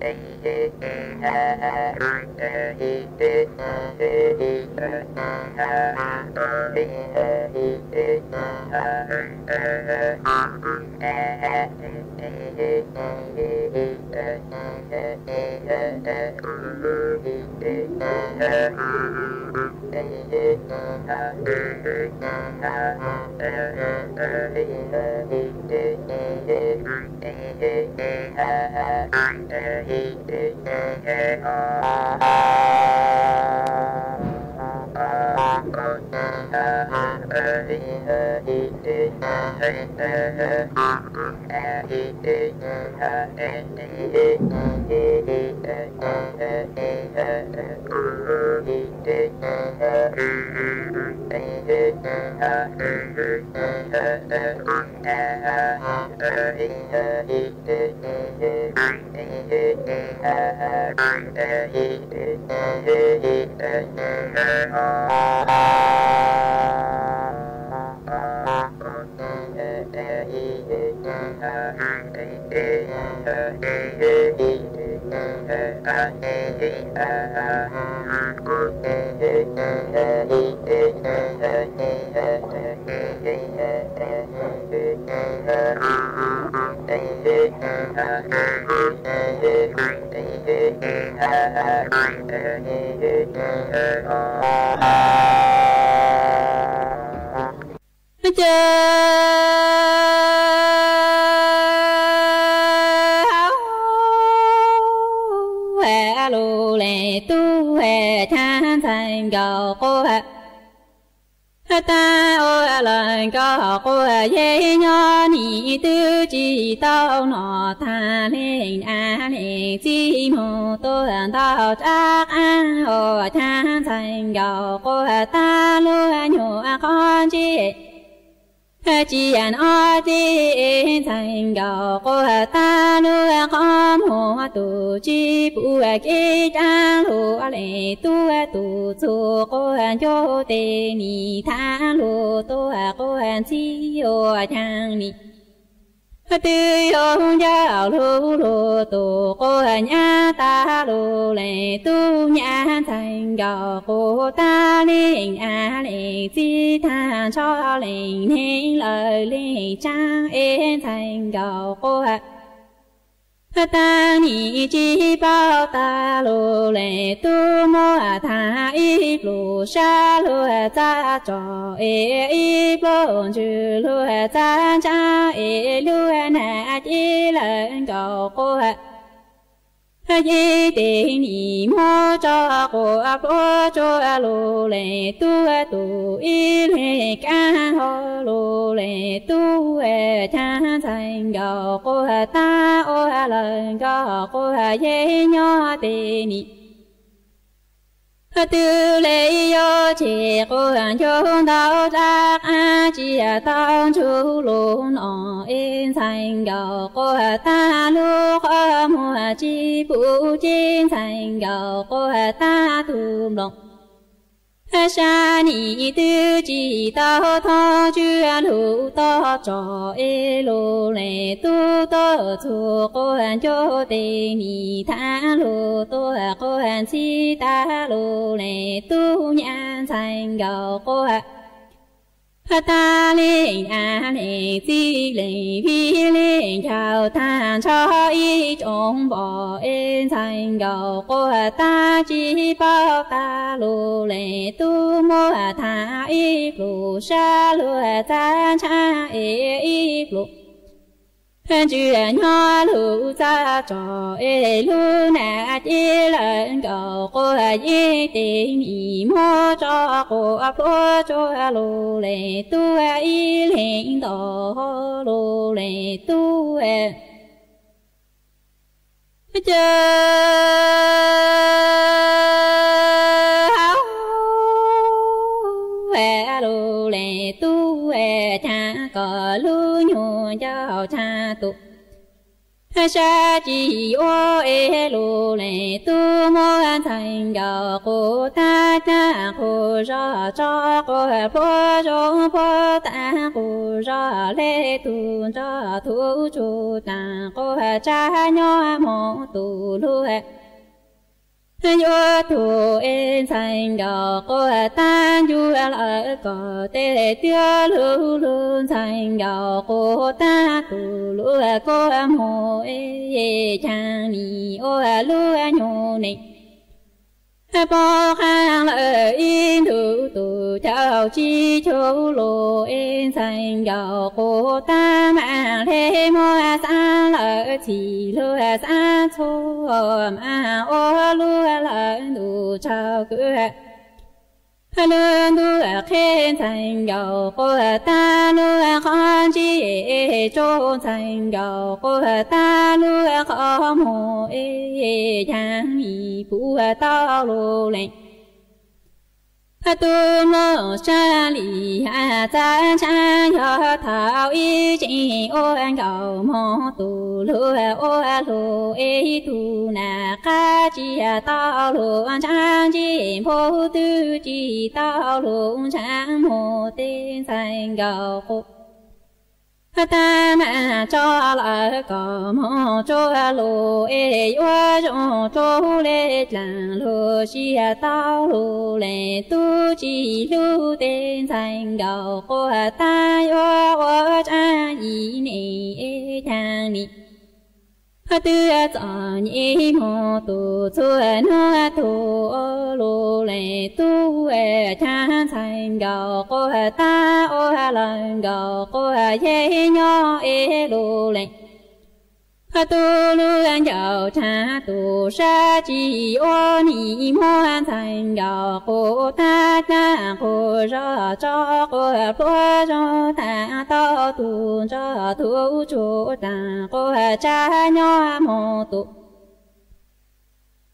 Ces hauv lus les tub, cas ntxhais nkaus quas, tag ua lawm nkaus quas, yej nyob nim twb tsis tau noj tag, leej ab leej txiv mus tuaj ntau rab qab, ua cas ntxhais nkaus quas, tag lub nyuag qhov ntsej tsis noj dlej, ntxhais nkaus quas, tag lub qhov muag tus tsis pum kev rab lug, les tub tus txug quas ncauj tes nim tham lug tuaj quas, ntxhib ua cas nim twb yuav ncauj lug lug tus quas, nyab tag lug les tub, nyab ntxhais nkaus quas, tag leej ab leej txiv tham ntsho, leej neeg lawm leej tsaab, es ntxhais nkaus quas, tag nim tsis paub tag lug les tub, muab tham ib pluj sab luag txaj tso, es ib pluj ntsws luag txaj ntsab, es lub nam ces lawm nkaus quas, yej tes nim muab tso quas, pluav tsuag lug les tub, tus ib leeg kaab hau lug les tub, cas ntxhais nkaus quas, tag ua lawm nkaus quas, yej nyob tes nim twb le yuav tseg quas, ncauj ntau rab qab tsis tau ntsug lug noj, es ntxhais nkaus quas, tag lub qhov muag tsis pum ces ntxhais nkaus quas, tag tug nplooj sab nim twb tsis tau thoob, tsw lug toj tso, es lug les tub, tub txug quas ncauj tes nim tham lug tuaj quas, ntxhib tag lug les tub, nyab ntxhais nkaus quas, tag leej ab leej txiv leej vij leej ncaus, tham ntsho ib tsoom npom, es ntxhais nkaus quas, tag tsis paub tag lug les tub, muab tham ib pluj sab luag txaj ntsab, es ib pluj ntsws nyob lug txaj tso, es lub nam ces lawm nkaus quas, yej tes nim muab tso quas, pluav tsuag lug les tub, ib leeg nto lug les tub, ces hauv lus les tub, cas kom lub nyuag ncauj tshaj tus Sab tsis ua es lug leej tub muab ntxhais nkaus quas tag, dlaab quas zog tso quas pluag, zoo puag taag quas zog le tug nrog tug tsuj taag quas tsa nyob moog tug lug yuav tug es ntxhais nkaus quas tag ncu lawm kom tej twb lug lug ntxhais nkaus quas tag tug lug kuas moog es caag nim ua lub nyuj neej poob qaab lawm ib ntu tug caum tsis cuj lug es ntxhais nkaus quas tag maam le muab xaav lawm txhim lug xaav txhua maam ua lug lawm ntu tsaus kws lub ntuj qhe ntxhais nkaus quas tag lub qhov ntsej tsuj ntxhais nkaus quas tag lub qhov muag es caag nim puv tau lug leej tub mloog sab li has txav ntshaab yog thaum ib tseem ua nkaus moog tug lug ua lug es tug nam qab tsis tau lug ntshaab ntsej npug twb tsis tau lug ntshaab muag tej ntxhais nkaus quas tag maam tso lawm kom moog tsuj lug es yuav zoo tsuj le dlaag lug sij tau lug leej tub tsis hlub tej ntxhais nkaus quas tag yuav ua tsaab yim neej es caag nim twb txom nyem moog tug txhua nub tug ua lug leej tub caag ntxhais nkaus quas tag ua lawm nkaus quas yeg nyob es lug leej tub lub ncaus caag tug sab tsis ua nim muab ntxhais nkaus quas tag dlaab quas zog tso quas pluag zoo taag tau tug nrog tug tsuj taag quas tsa nyob moog tug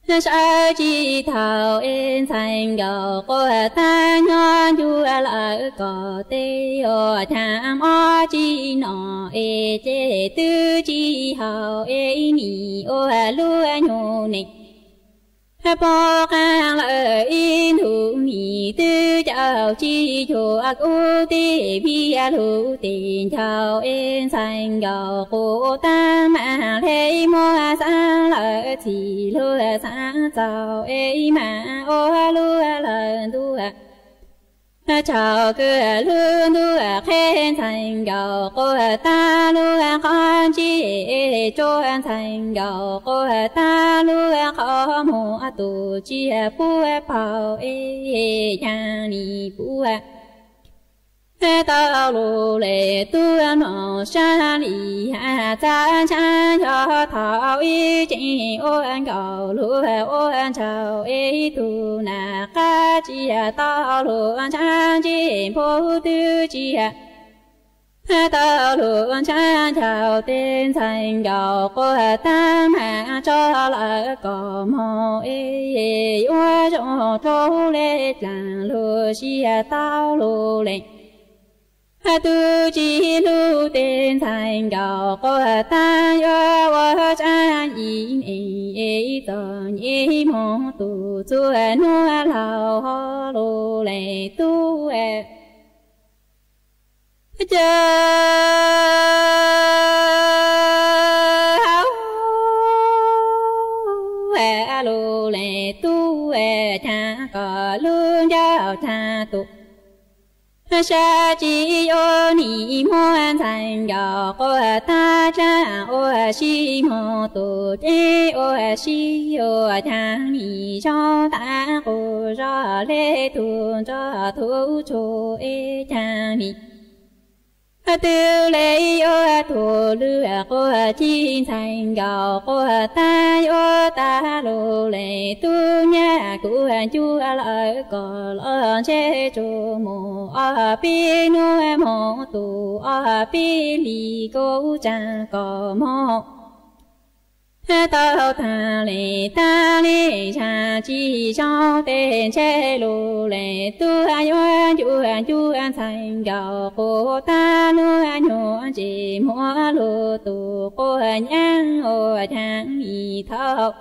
sawv tsis tau es ntxhais nkaus quas tag nyob ncu lawm kom tej yuav caag mob tsis nom es ces twb tsis haum es nim ua lub nyuj neej poob qaab lawm ib ntu nim twb caum tsis cuj kub tej vij lug tej ncaus es ntxhais nkaus quas tag maam le muab xaav lawm txhim lug xaav txaus es maam ua lug lawm ntuj tsaus kws lub ntuj qhe ntxhais nkaus quas tag lub qhov ntsej tsuj ntxhais nkaus quas tag lub qhov muag tug tsis puv paug es caag nim puv tau lug leej tub mloog sab li has txav ntshaab yog thaum ib tseem ua nkaus lug ua ntsauv es tug nam qab tsis tau lug ntshaab ntsej npug twb tsis tau lug ntshaab ncaus tej ntxhais nkaus quas tag maam tso lawm kom moog es yuav zoo tsuj le dlaag lug sij tau lug leej tub tsis hlub tej ntxhais nkaus quas tag yuav ua tsaab yim neej es txom nyem moog tug txhua nub laug ho lug leej tub ca hauv lug leej tub caag kom lub ncaus caag tug sab tsis ua nim muab ntxhais nkaus quas tag dlaab ua si moog tug ceeb ua si ua caag nim zoo taag quas zog le tug nrog tug tsuj es caag nim twb le yuav tug lug quas ci ntxhais nkaus quas tag yuav tag lug leej tub nyaj kuv ncu lawm kom los ntseg tsuj moog ob peb nub moog tug ob peb hlis kuv tsaam kom moog Tau tag li tag li zaj tsis zoo tej ntshe lus leej tub yuav ncu ncu ntxhais nkauj quas tag lub nyuag ntsis muag lug tus quas nyaab ua caag nim thaum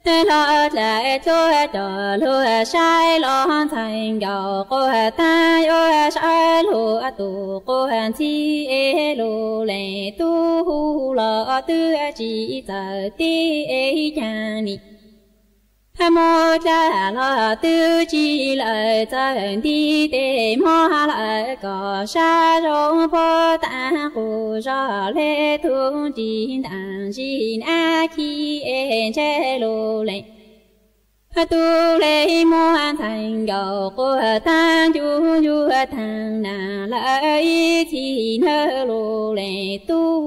hlo dlai dluab coj lug saib los ntxhais nkauj quas tag yuav saib lug tus quas ntxhi es lus leej tub hu los twb tsis txawj tib es caag nim muab dlaj los twb tsis lawm txawj nti tej muag lawm kom sab zoo puag taag quas zog le tug ntsis ntaag ntsis nab khi es ntshe lus leej tub le muab ntxhais nkauj quas tag ncu ncu taag nas lawm ib txhis nawb lus leej tub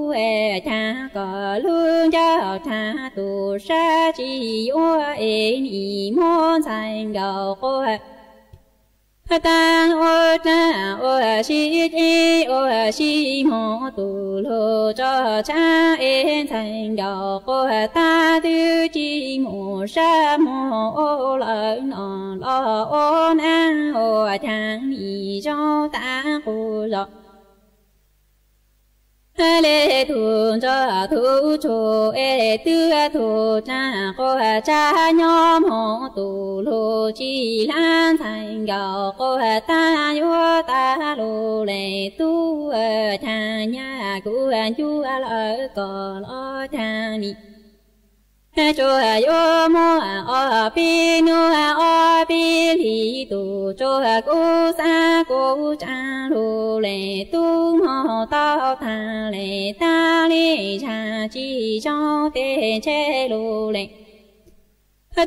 caag kom lub ncauj rag tus sab tsis yuav es nim muab ntxhais nkauj quas tag ua dlaag ua si dlib ua si moog tus lug tso tshaab es ntxhais nkauj quas tag twb tsis mus sab moog ua lawm no los ua naab ua caag nim zoo taag quas zog le tug ntsuag tug tshua es twb tug dlaag quas tag nyob moog tus lug tsis laab ntxhais nkauj quas tag yuav tag lus leej tub caag nyaj kuv ncu lawm kom los caag nim tsuas yuav muaj ob peb nub ob peb hlis tus tsuas kuv xaav kuv tsaa lug leej tub moog tau taag le taag le zag tsis zoo tej ntshe lug leej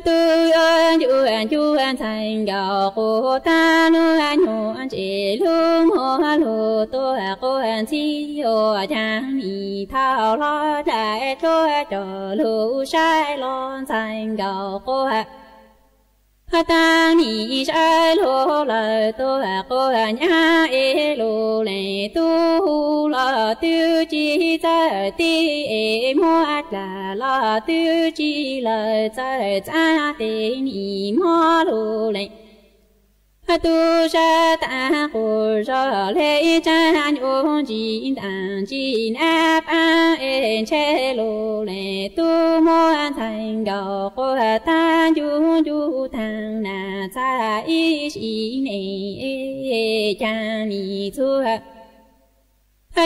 tub yuav ncu ncu ntxhais nkauj quas tag lub nyuag ntsis lub muag lug tuaj quas ntxhi ua caag nim thaum hlo dlai dluab coj lug saib los ntxhais nkauj quas tag nim saib lug lawm tuaj quas nyab es lug leej tub hu los twb tsis txawj tib es muab dlaj los twb tsis lawm txawj txav tes nim muab lug leej tub sab taag quas zog le ib tsaab ncu ntsis ntaag ntsis nab paab es ntshe lug leej tub muab ntxhais nkauj quas tag ncu ncu taag nas txag ib si ne caag nim txhua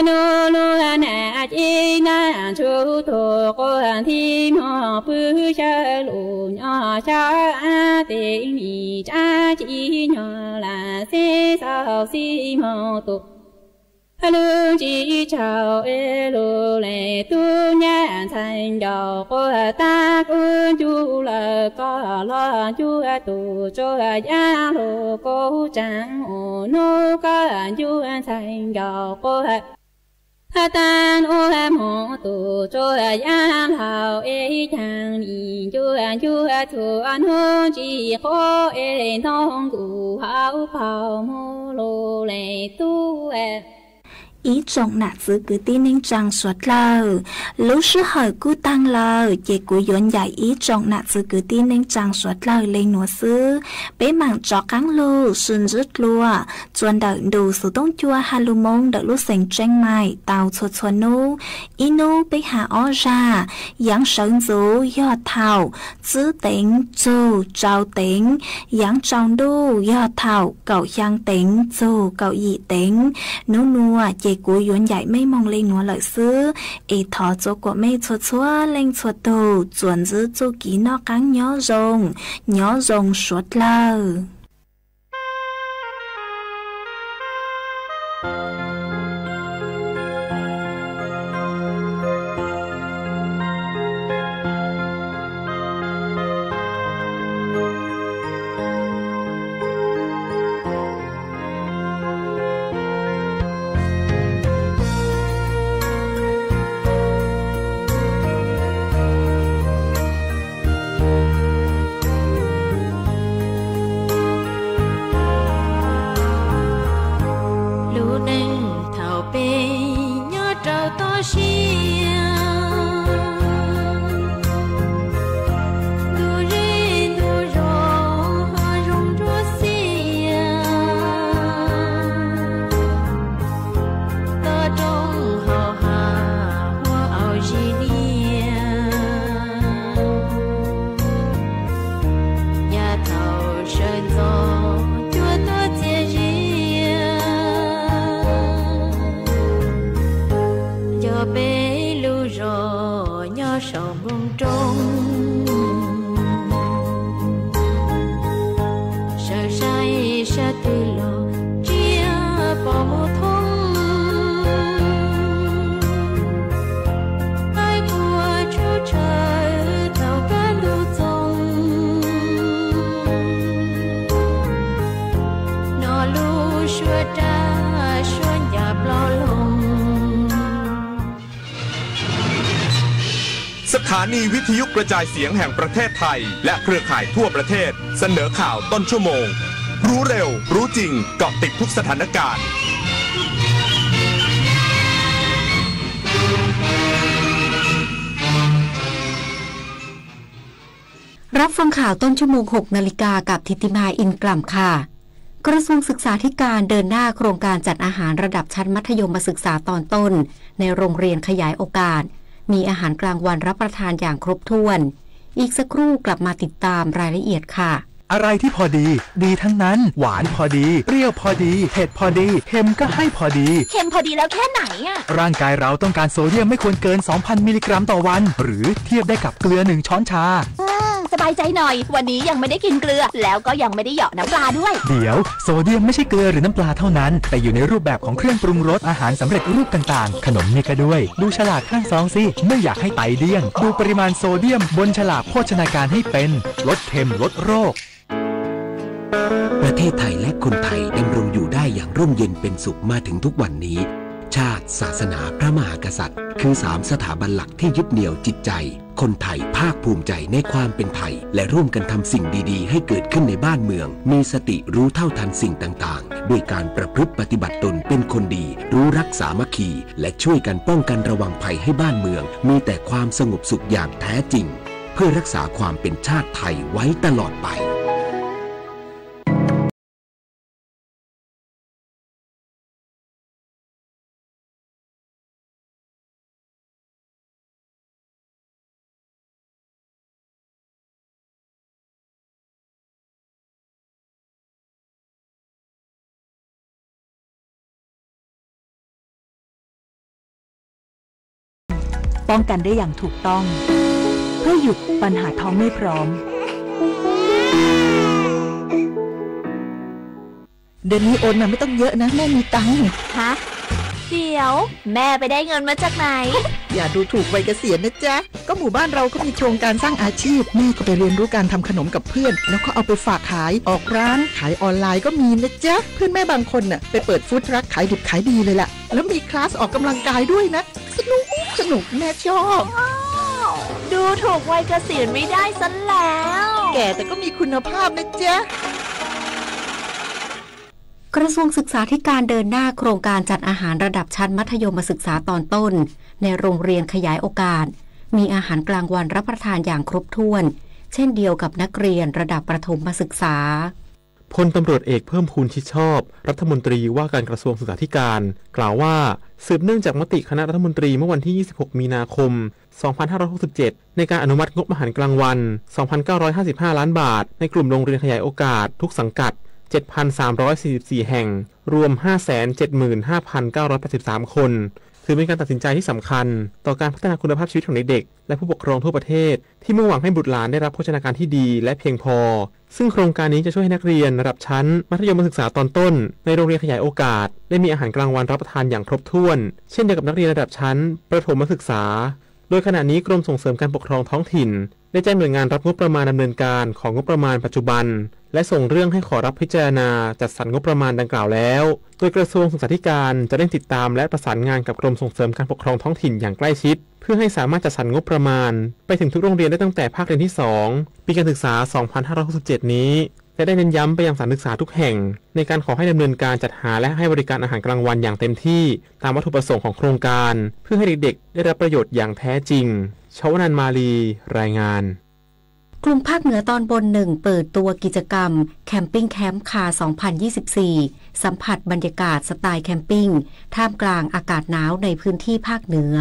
nub lug nas ci nab ntsug tug quas nti moog pw xyaw lug nyob xyaw ab tes nim tsaab ci nyob lam xib xaus xib moog tus lug ntsis tsaug es lug leej tub nyab ntxhais nkauj quas tag kuv ncu lawm koj los ncu tus tsuas yav lug kuv tsaa ua nub koj ncu ntxhais nkauj quas tag ua moog tus tsuas yav laug es caag nim ncu ncu txhua nub ntsis quas es ntoo nkuj hauv paug moog lug leej tub. Ib tsoom nam txwv kwv tij neej tsaa suav dlawg, lub sij hawm kuj taag lawm ces kuv yuav ncaim ib tsoom nam txwv kwv tij neej tsaa suav dlawg le nuav xwb. Peb maam rov qaab lug sib ntsib dlua txuas ntawm ntu xuv tooj cua ha lug moo ntawm lub xeev Tseeb Maim tau txhua txhua nub. Ib nub peb has ob zag, yaav sawv ntxuv yog thaum tsib teev txug rau teev, yaav tsaus ntuj yog thaum kaum xyaa teev txug kaum yim teev. Nub nuav ces kuv yuav ncaim mej moog le nuav lawm xwb, es thov txua kuam mej txhua txhua leej txhua tug txuas ntsib txuj kev noj qaab nyob zoo, nyob zoo suav dlawg. Suav dab suav ncas ploj loo. สถานีวิทยุกระจายเสียงแห่งประเทศไทย และเครือข่ายทั่วประเทศ เสนอข่าวต้นชั่วโมง รู้เร็ว รู้จริง เกาะติดทุกสถานการณ์ รับฟังข่าวต้นชั่วโมง หกนาฬิกา กับธิติมา อินกล่ำค่ะ กระทรวงศึกษาธิการเดินหน้าโครงการจัดอาหารระดับชั้นมัธยมศึกษาตอนต้น ในโรงเรียนขยายโอกาส มีอาหารกลางวันรับประทานอย่างครบถ้วน อีกสักครู่กลับมาติดตามรายละเอียดค่ะ อะไรที่พอดี ดีทั้งนั้น หวานพอดี เปรี้ยวพอดี เผ็ดพอดี เค็มก็ให้พอดี เค็มพอดีแล้วแค่ไหนอะ ร่างกายเราต้องการโซเดียมไม่ควรเกิน สองพัน มิลลิกรัมต่อวัน หรือเทียบได้กับเกลือ หนึ่ง ช้อนชา อืม สบายใจหน่อย วันนี้ยังไม่ได้กินเกลือ แล้วก็ยังไม่ได้เหยาะน้ำปลาด้วย เดี๋ยว โซเดียมไม่ใช่เกลือหรือน้ำปลาเท่านั้น แต่อยู่ในรูปแบบของเครื่องปรุงรส อาหารสำเร็จรูปต่างๆ ขนมนี่ก็ด้วย ดูฉลากข้างซองสิ ไม่อยากให้ไตเดี้ยง ดูปริมาณโซเดียมบนฉลากโภชนาการให้เป็น ลดเค็ม ลดโรค ประเทศไทยและคนไทยดำรงอยู่ได้อย่างร่มเย็นเป็นสุขมาถึงทุกวันนี้ ชาติ ศาสนา พระมหากษัตริย์ คือสามสถาบันหลักที่ยึดเหนี่ยวจิตใจ คนไทยภาคภูมิใจในความเป็นไทย และร่วมกันทำสิ่งดีๆ ให้เกิดขึ้นในบ้านเมือง มีสติรู้เท่าทันสิ่งต่างๆ ด้วยการประพฤติปฏิบัติตนเป็นคนดี รู้รักสามัคคี และช่วยกันป้องกันระวังภัยให้บ้านเมือง มีแต่ความสงบสุขอย่างแท้จริง เพื่อรักษาความเป็นชาติไทยไว้ตลอดไป ป้องกันได้อย่างถูกต้อง เพื่อหยุดปัญหาท้องไม่พร้อม เดือนนี้โอนมาไม่ต้องเยอะนะ แม่มีตังค์ ฮะ เดี๋ยว แม่ไปได้เงินมาจากไหน อย่าดูถูกวัยเกษียณนะจ๊ะ ก็หมู่บ้านเราก็มีโครงการสร้างอาชีพ แม่ก็ไปเรียนรู้การทำขนมกับเพื่อน แล้วก็เอาไปฝากขาย ออกร้านขายออนไลน์ก็มีนะจ๊ะ เพื่อนแม่บางคนน่ะ ไปเปิดฟู้ดทรัคขายดิบขายดีเลยล่ะ แล้วมีคลาสออกกำลังกายด้วยนะ สนุก สนุก แม่ชอบ ดูถูกวัยเกษียณไม่ได้ซะแล้ว แก่แต่ก็มีคุณภาพนะจ๊ะ กระทรวงศึกษาธิการเดินหน้าโครงการจัดอาหารระดับชั้นมัธยมศึกษาตอนต้น ในโรงเรียนขยายโอกาส มีอาหารกลางวันรับประทานอย่างครบถ้วน เช่นเดียวกับนักเรียนระดับประถมศึกษา พลตำรวจเอกเพิ่มพูน ชิดชอบ รัฐมนตรีว่าการกระทรวงศึกษาธิการ กล่าวว่า สืบเนื่องจากมติคณะรัฐมนตรีเมื่อวันที่ ยี่สิบหก มีนาคม สองพันห้าร้อยหกสิบเจ็ด ในการอนุมัติงบอาหารกลางวัน สองพันเก้าร้อยห้าสิบห้า ล้านบาท ในกลุ่มโรงเรียนขยายโอกาสทุกสังกัด เจ็ดพันสามร้อยสี่สิบสี่ แห่ง รวม ห้าแสนเจ็ดหมื่นห้าพันเก้าร้อยแปดสิบสาม คน ถือเป็นการตัดสินใจที่สำคัญ ต่อการพัฒนาคุณภาพชีวิตของเด็กๆ และผู้ปกครองทั่วประเทศ ที่มุ่งหวังให้บุตรหลานได้รับโภชนาการที่ดีและเพียงพอ ซึ่งโครงการนี้จะช่วยให้นักเรียนระดับชั้นมัธยมศึกษาตอนต้น ในโรงเรียนขยายโอกาส ได้มีอาหารกลางวันรับประทานอย่างครบถ้วน เช่นเดียวกับนักเรียนระดับชั้นประถมศึกษา โดยขณะนี้กรมส่งเสริมการปกครองท้องถิ่น ได้แจ้งหน่วยงานรับงบประมาณดำเนินการของงบประมาณปัจจุบัน และส่งเรื่องให้ขอรับพิจารณาจัดสรรงบประมาณดังกล่าวแล้ว โดยกระทรวงศึกษาธิการจะเร่งติดตามและประสานงานกับกรมส่งเสริมการปกครองท้องถิ่นอย่างใกล้ชิด เพื่อให้สามารถจัดสรรงบประมาณ ไปถึงทุกโรงเรียนได้ตั้งแต่ภาคเรียนที่ สอง ปีการศึกษา สองพันห้าร้อยหกสิบเจ็ด นี้ และได้เน้นย้ำไปยังสถานศึกษาทุกแห่ง ในการขอให้ดำเนินการจัดหาและให้บริการอาหารกลางวันอย่างเต็มที่ ตามวัตถุประสงค์ของโครงการ เพื่อให้เด็กๆ ได้รับประโยชน์อย่างแท้จริง ชวนันท์ มาลี รายงาน กลุ่มภาคเหนือตอนบนหนึ่งเปิดตัวกิจกรรม Camping Camp Car สองพันยี่สิบสี่ สัมผัสบรรยากาศสไตล์แคมปิ้ง ท่ามกลางอากาศหนาวในพื้นที่ภาคเหนือ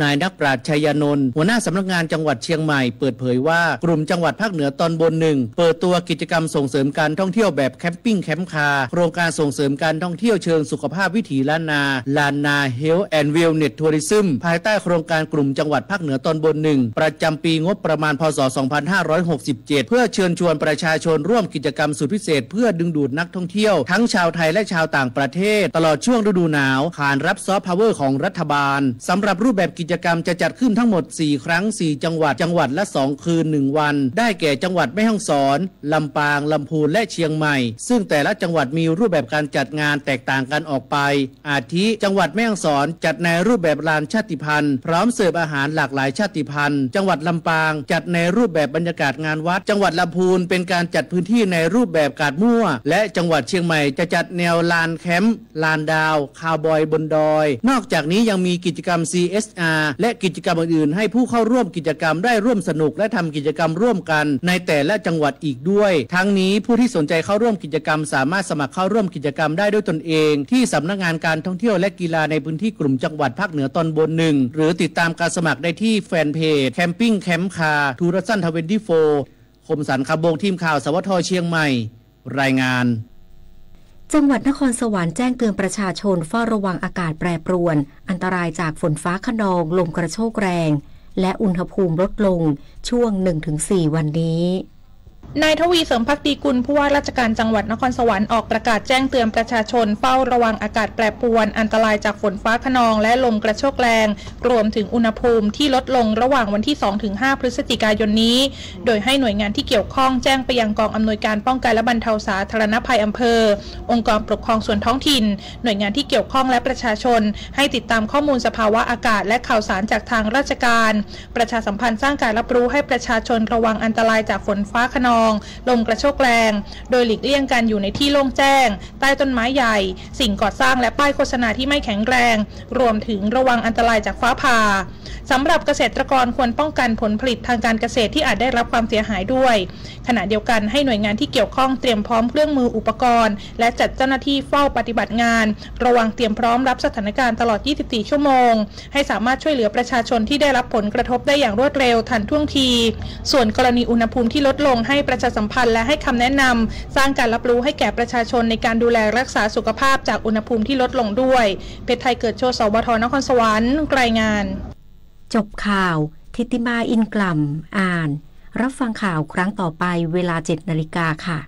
นายนักปราชญ์ ชัยยานนท์ หัวหน้าสำนักงานจังหวัดเชียงใหม่ เปิดเผยว่า กลุ่มจังหวัดภาคเหนือตอนบนหนึ่ง เปิดตัวกิจกรรมส่งเสริมการท่องเที่ยวแบบ Camping Camp Car โครงการส่งเสริมการท่องเที่ยวเชิงสุขภาพวิถีล้านนา Lanna Health and Wellness Tourism ภายใต้โครงการกลุ่มจังหวัดภาคเหนือตอนบนหนึ่ง ประจำปีงบประมาณ พ.ศ. สองพันห้าร้อยหกสิบเจ็ด เพื่อเชิญชวนประชาชนร่วมกิจกรรมสุดพิเศษ เพื่อดึงดูดนักท่องเที่ยวทั้งชาวไทยและชาวต่างประเทศ ตลอดช่วงฤดูหนาว ขานรับซอฟต์พาวเวอร์ของรัฐบาล สำหรับรูปแบบ กิจกรรมจะจัดขึ้นทั้งหมดสี่ครั้ง สี่จังหวัด จังหวัดละสองคืน หนึ่งวัน ได้แก่จังหวัดแม่ฮ่องสอน ลำปาง ลำพูน และเชียงใหม่ ซึ่งแต่ละจังหวัดมีรูปแบบการจัดงานแตกต่างกันออกไป อาทิ จังหวัดแม่ฮ่องสอนจัดในรูปแบบลานชาติพันธุ์ พร้อมเสิร์ฟอาหารหลากหลายชาติพันธุ์ จังหวัดลำปางจัดในรูปแบบบรรยากาศงานวัด จังหวัดลำพูนเป็นการจัดพื้นที่ในรูปแบบกาดมั่ว และจังหวัดเชียงใหม่จะจัดแนวลานแคมป์ ลานดาว คาวบอยบนดอย นอกจากนี้ยังมีกิจกรรม ซี เอส อาร์ และกิจกรรมอื่นๆ ให้ผู้เข้าร่วมกิจกรรมได้ร่วมสนุกและทำกิจกรรมร่วมกันในแต่ละจังหวัดอีกด้วย ทั้งนี้ผู้ที่สนใจเข้าร่วมกิจกรรมสามารถสมัครเข้าร่วมกิจกรรมได้ด้วยตนเองที่สำนักงานการท่องเที่ยวและกีฬาในพื้นที่กลุ่มจังหวัดภาคเหนือตอนบน หนึ่ง หรือติดตามการสมัครได้ที่แฟนเพจ Camping Camp Car ทู ทาวเซน ทเวนตี้โฟร์ คมสันต์ คำวงศ์ ทีมข่าว สวท เชียงใหม่ รายงาน จังหวัดนครสวรรค์แจ้งเตือนประชาชนเฝ้าระวังอากาศแปรปรวน อันตรายจากฝนฟ้าคะนอง ลมกระโชกแรง และอุณหภูมิลดลงช่วง หนึ่งถึงสี่ วันนี้ นายทวี เสริมภักดีกุล ผู้ว่าราชการจังหวัดนครสวรรค์ออกประกาศแจ้งเตือนประชาชนเฝ้าระวังอากาศแปรปรวน อันตรายจากฝนฟ้าคะนอง และลมกระโชกแรง รวมถึงอุณหภูมิที่ลดลงระหว่างวันที่ สองถึงห้า พฤศจิกายนนี้ โดยให้หน่วยงานที่เกี่ยวข้องแจ้งไปยังกองอำนวยการป้องกันและบรรเทาสาธารณภัยอำเภอ องค์กรปกครองส่วนท้องถิ่น หน่วยงานที่เกี่ยวข้องและประชาชน ให้ติดตามข้อมูลสภาวะอากาศและข่าวสารจากทางราชการ ประชาสัมพันธ์สร้างการรับรู้ให้ประชาชนระวังอันตรายจากฝนฟ้าคะนอง ลมกระโชกแรง โดยหลีกเลี่ยงการอยู่ในที่โล่งแจ้ง ใต้ต้นไม้ใหญ่ สิ่งก่อสร้างและป้ายโฆษณาที่ไม่แข็งแรง รวมถึงระวังอันตรายจากฟ้าผ่า สำหรับเกษตรกรควรป้องกันผลผลิตทางการเกษตรที่อาจได้รับความเสียหายด้วย ขณะเดียวกันให้หน่วยงานที่เกี่ยวข้องเตรียมพร้อมเครื่องมืออุปกรณ์ และจัดเจ้าหน้าที่เฝ้าปฏิบัติงาน ระวังเตรียมพร้อมรับสถานการณ์ตลอด ยี่สิบสี่ ชั่วโมง ให้สามารถช่วยเหลือประชาชนที่ได้รับผลกระทบได้อย่างรวดเร็วทันท่วงที ส่วนกรณีอุณหภูมิที่ลดลงให้ประชาสัมพันธ์และให้คำแนะนำ สร้างการรับรู้ให้แก่ประชาชนในการดูแลรักษาสุขภาพจากอุณหภูมิที่ลดลงด้วย เพชรไทย เกิดโชติ สวท นครสวรรค์ รายงาน จบข่าว ธิติมา อินกล่ำ อ่าน รับฟังข่าวครั้งต่อไปเวลา เจ็ดนาฬิกาค่ะ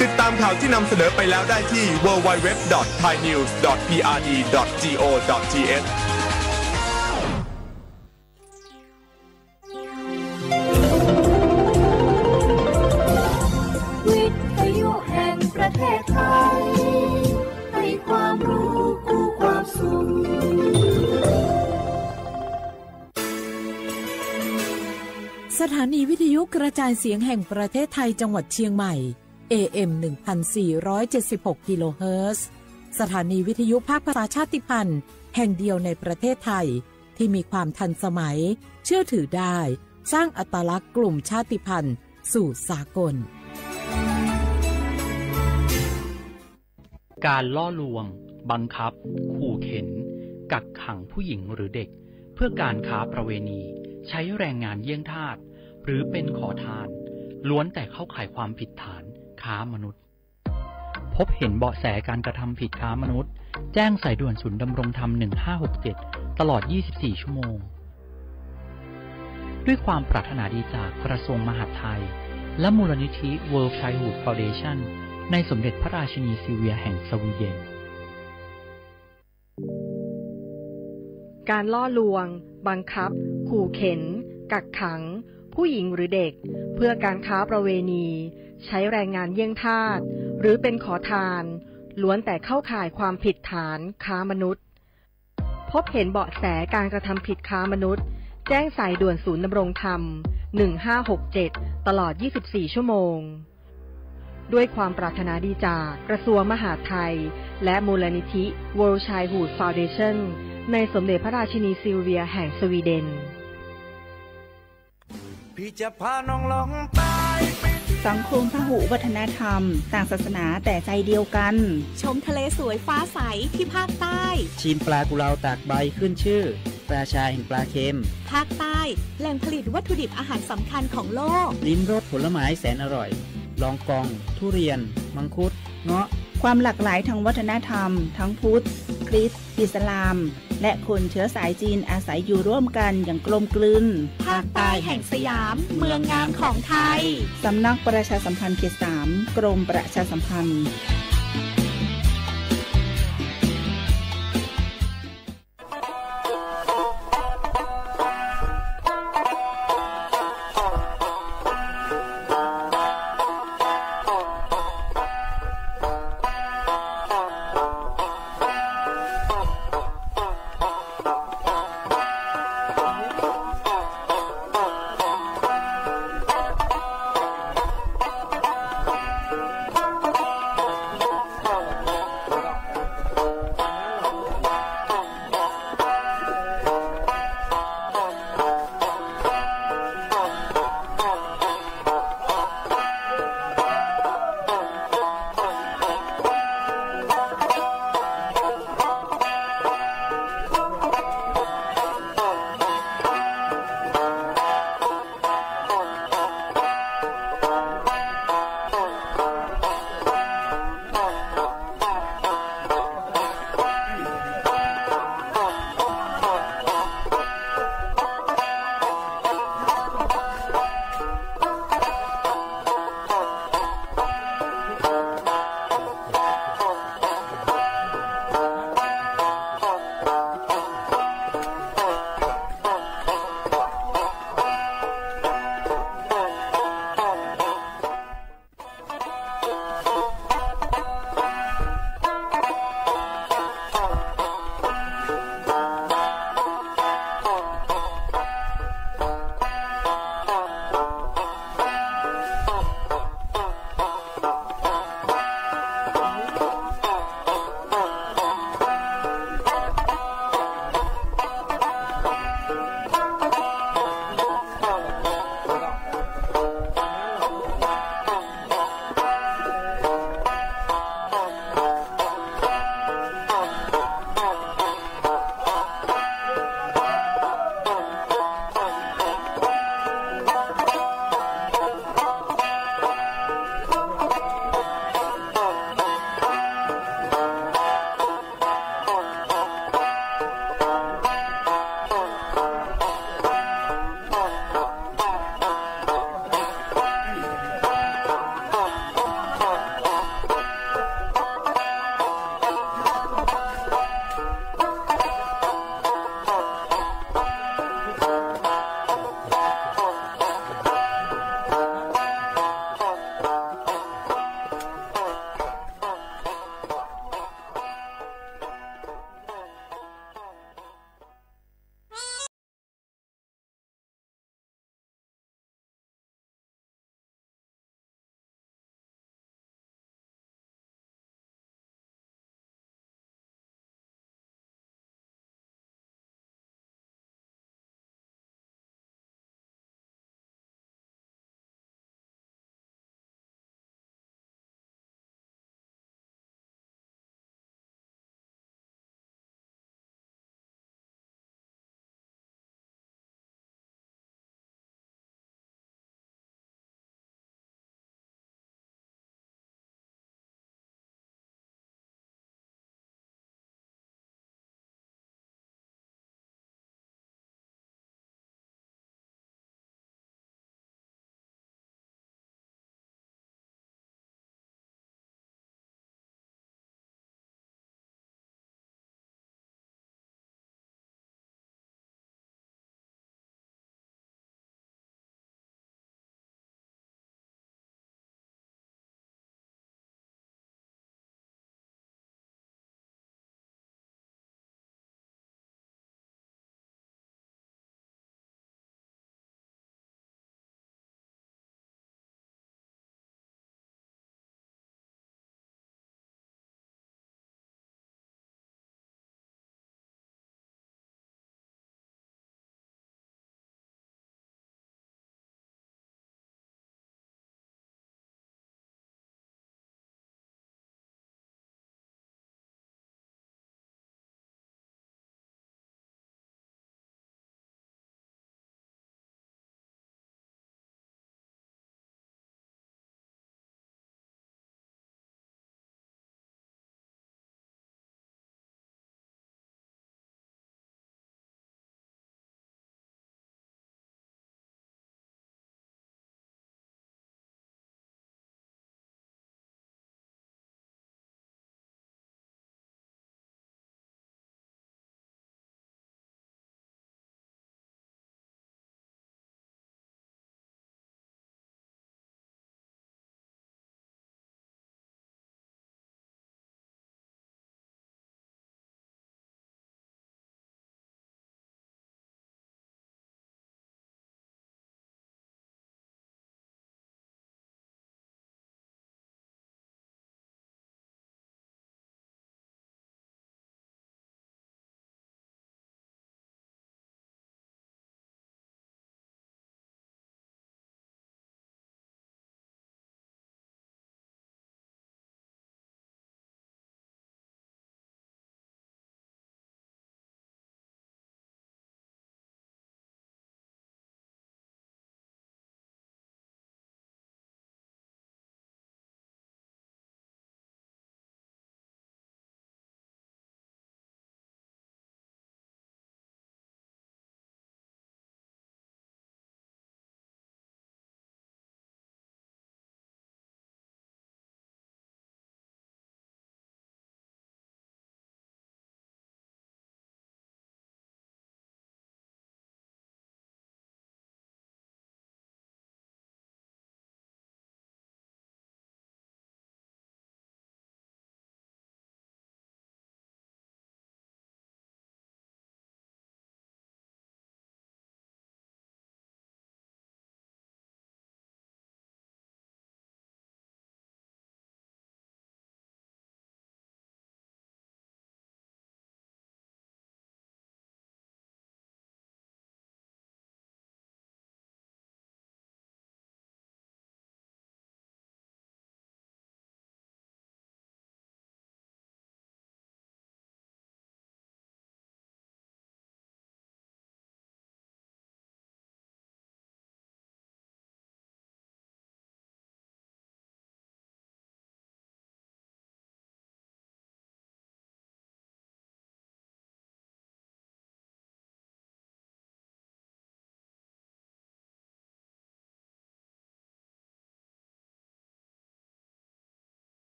ติดตามข่าวที่นำเสนอไปแล้วได้ที่ ดับเบิลยู ดับเบิลยู ดับเบิลยู ดอท ไทยนิวส์ ดอท พีอาร์ดี ดอท จี โอ ดอท ที เอช วิทยุแห่งประเทศไทย ให้ความรู้คู่ความสุข สถานีวิทยุกระจายเสียงแห่งประเทศไทยจังหวัดเชียงใหม่ เอ เอ็ม หนึ่งพันสี่ร้อยเจ็ดสิบหก กิโลเฮิรตซ์ สถานีวิทยุภาคภาษาชาติพันธุ์แห่งเดียวในประเทศไทย ที่มีความทันสมัย เชื่อถือได้ สร้างอัตลักษณ์กลุ่มชาติพันธุ์สู่สากล การล่อลวง บังคับ ขู่เข็น กักขังผู้หญิงหรือเด็ก เพื่อการค้าประเวณี ใช้แรงงานเยี่ยงทาส หรือเป็นขอทาน ล้วนแต่เข้าข่ายความผิดฐานค้ามนุษย์ พบเห็นเบาะแสการกระทำผิดค้ามนุษย์ แจ้งสายด่วนศูนย์ดำรงธรรม หนึ่งห้าหกเจ็ด ตลอด ยี่สิบสี่ ชั่วโมง ด้วยความปรารถนาดีจากกระทรวงมหาดไทย และมูลนิธิ World Childhood Foundation ในสมเด็จพระราชินีซิลเวียแห่งสวีเดน การล่อลวง บังคับ ขู่เข็น กักขัง ผู้หญิงหรือเด็ก เพื่อการค้าประเวณี ใช้แรงงานเยี่ยงทาส หรือเป็นขอทาน ล้วนแต่เข้าข่ายความผิดฐานค้ามนุษย์ พบเห็นเบาะแสการกระทำผิดค้ามนุษย์ แจ้งสายด่วนศูนย์ดำรงธรรม หนึ่งห้าหกเจ็ด ตลอด ยี่สิบสี่ ชั่วโมง ด้วยความปรารถนาดีจากกระทรวงมหาดไทย และมูลนิธิ World Childhood Foundation ในสมเด็จพระราชินีซิลเวียแห่งสวีเดน พี่จะพาน้องลองไป สังคมพหุวัฒนธรรม ต่างศาสนาแต่ใจเดียวกัน ชมทะเลสวยฟ้าใสที่ภาคใต้ ชิมปลากุเลาตากใบขึ้นชื่อ ราชาแห่งปลาเค็ม ภาคใต้ แหล่งผลิตวัตถุดิบอาหารสำคัญของโลก ลิ้มรสผลไม้แสนอร่อย ลองกอง ทุเรียน มังคุด เงาะ ความหลากหลายทางวัฒนธรรม ทั้งพุทธ คริสต์ อิสลาม และคนเชื้อสายจีนอาศัยอยู่ร่วมกันอย่างกลมกลืน ภาคใต้แห่งสยาม เมืองงามของไทย สำนักประชาสัมพันธ์เขตสาม กรมประชาสัมพันธ์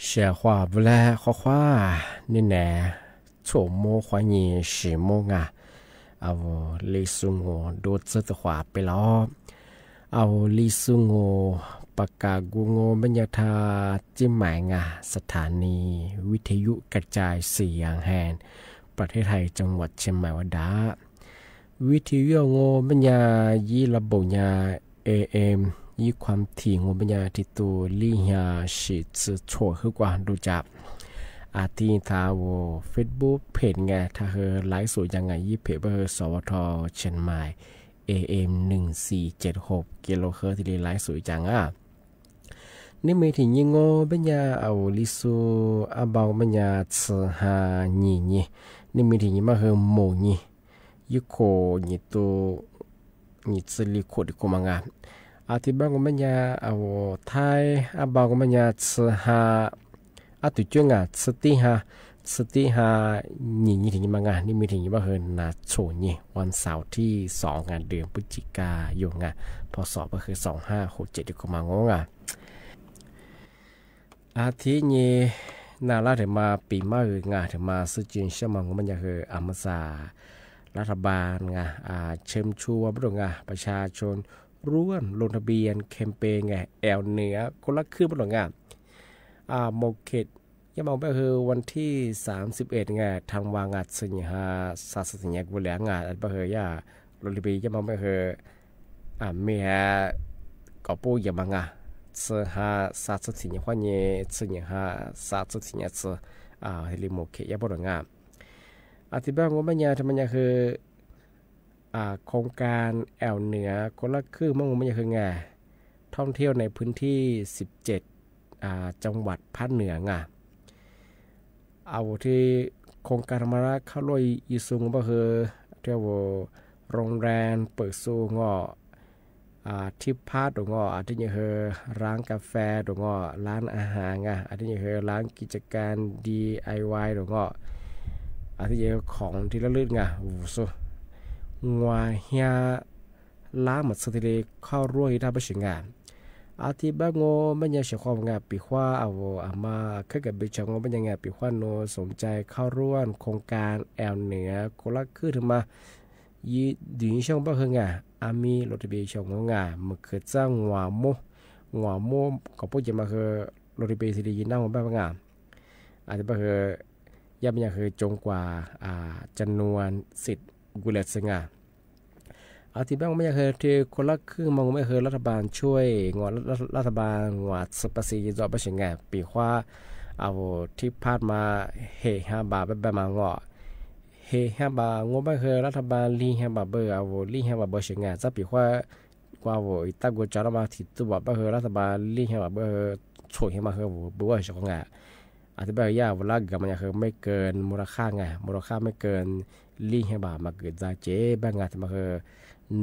Sia huam vla qhuav qhuav, nej na, txhuam mob qhuav nyi sim mob nga, au, li xu ngu dua txawb tawg huam peb los, au, li xu ngu, pas kas ngu ngu mej nya thaj cib mais nga, สถานีวิทยุกระจายเสียงแห่งประเทศไทย จังหวัดเชียงใหม่ ua dam. Vij thij yuaj ngu mej nya yib lab npaum nya, am, yib khuam thim ngu mej nya thib tus li nya sim txwv txhuam hwb kuas ntu cas. A thib thav ua Facebook phem nga thaj hwv laiv xum cas nga yib phem pab hwv sov ua rho Chiang Mai, am, neeg xis ces hauv kiv laus hwv thiaj li laiv xum cas nga. Nej me thim nyi ngu mej nya au li xu, a npau mej nya txwv ha nyim nyi. Nej me thim nyi maj hwv mus nyi, yib khuam nyim tu, nyim txwv li khuam tim khuam mas nga. A thib npab ngu mej nya au thaib, a npau ngu mej nya txwv ha, a tus cuab nga txwv tib ha, txwv tib ha nyim nyi thim nyi mas nga. Nej me thim nyi maj hwv nas txhuam nyi, ua xaus thib xoov nga dwm pub cim kas yus nga, phau xom pab hwv xoom haj hauv cem tim khuam mas ngu nga. A thib nyi, nas lab thim mas pim maj hwv nga thim mas xwb tsis sab mas ngu mej nya hwv a mas xas lab thab npas nga, a, เชิญชวน pab rau nga, ประชาชนร่วมลงทะเบียนแคมเปญ ไง แอวเหนือคนละครึ่ง pab rau nga. A, mục khe, yaj mas ngu mej hwv วันที่สามสิบเอ็ด nga, tháng ba nga, txwv nyim ha xas txwv thim nyam kuv liam nga, pab hwv yaj, lub li peb yaj mas ngu mej hwv, a, me ha kom pub yam mas nga, txwv ha xas txwv thim nyam huab nyi, txwv nyim ha xas txwv thim nyam txwv, a, thiaj li mục khe yaj pab rau nga. A thib npab ngu mej nya thim mas nya hwv โครงการแอวเหนือคนละครึ่ง mas ngu mej nya hwv nga, ท่องเที่ยวในพื้นที่สิบเจ็ด จังหวัดภาคเหนือ nga. A, ua thib โครงการธรรมรัฐ เข้าร่วม yim xu ngu mej hwv, thiab ua โรงแรมเปิด xu ngu, a, ที่พัก rau ngu, a thib nyam hwv ร้านกาแฟ rau ngu, ร้านอาหาร nga, a thib nyam hwv ร้านกิจการ ดีไอวาย rau ngu, a thib nyam hwv ของที่ระลึก nga, vus xu, ngu hia lab mas txhua thiaj li เข้าร่วม ib dab pab sim nga. A thib npab ngu mej nya sim qhov nga pim huab a, a mas khab kas pes tsawg ngu mej nya nga pim huab nus สนใจเข้าร่วม โครงการแอวเหนือคนละครึ่ง thim mas yim tus yim xyoo pab hwv nga, a mi lub thib peb xyoo ngu nga, mus khwv txaj nguas muab, nguas muab kom pub ces mas hwv lub thib peb thiaj li yim nab ngu pab nga. A thib pab hwv yaj mej nya hwv จนกว่า จำนวนสิทธิ์ ngu li txwv nga. A thib npab ngu mej nya hwv thib คนละครึ่ง mas ngu mej hwv รัฐบาลช่วย ngu, รัฐบาล nguas txhwv pab xis yim zom pab sim nga pim huab a, vus thib phab mas hem hia npam pab pab mas ngu, hem hia npam ngu mej hwv รัฐบาล li hia npam pab a, vus li hia npam pab sim nga txab pim huab ngu, a vus tab nku tsov no mas thim tu npam pab hwv รัฐบาล li hia npam pab hwv txhuam hia mas hwv vus pw ua sim qhov nga. A thib pab hwv yaj vus lab nkawd mas nya hwv ไม่เกิน มูลค่า nga, มูลค่า ไม่เกิน li hia npam mas kwv ntxa cev pab nga thim mas hwv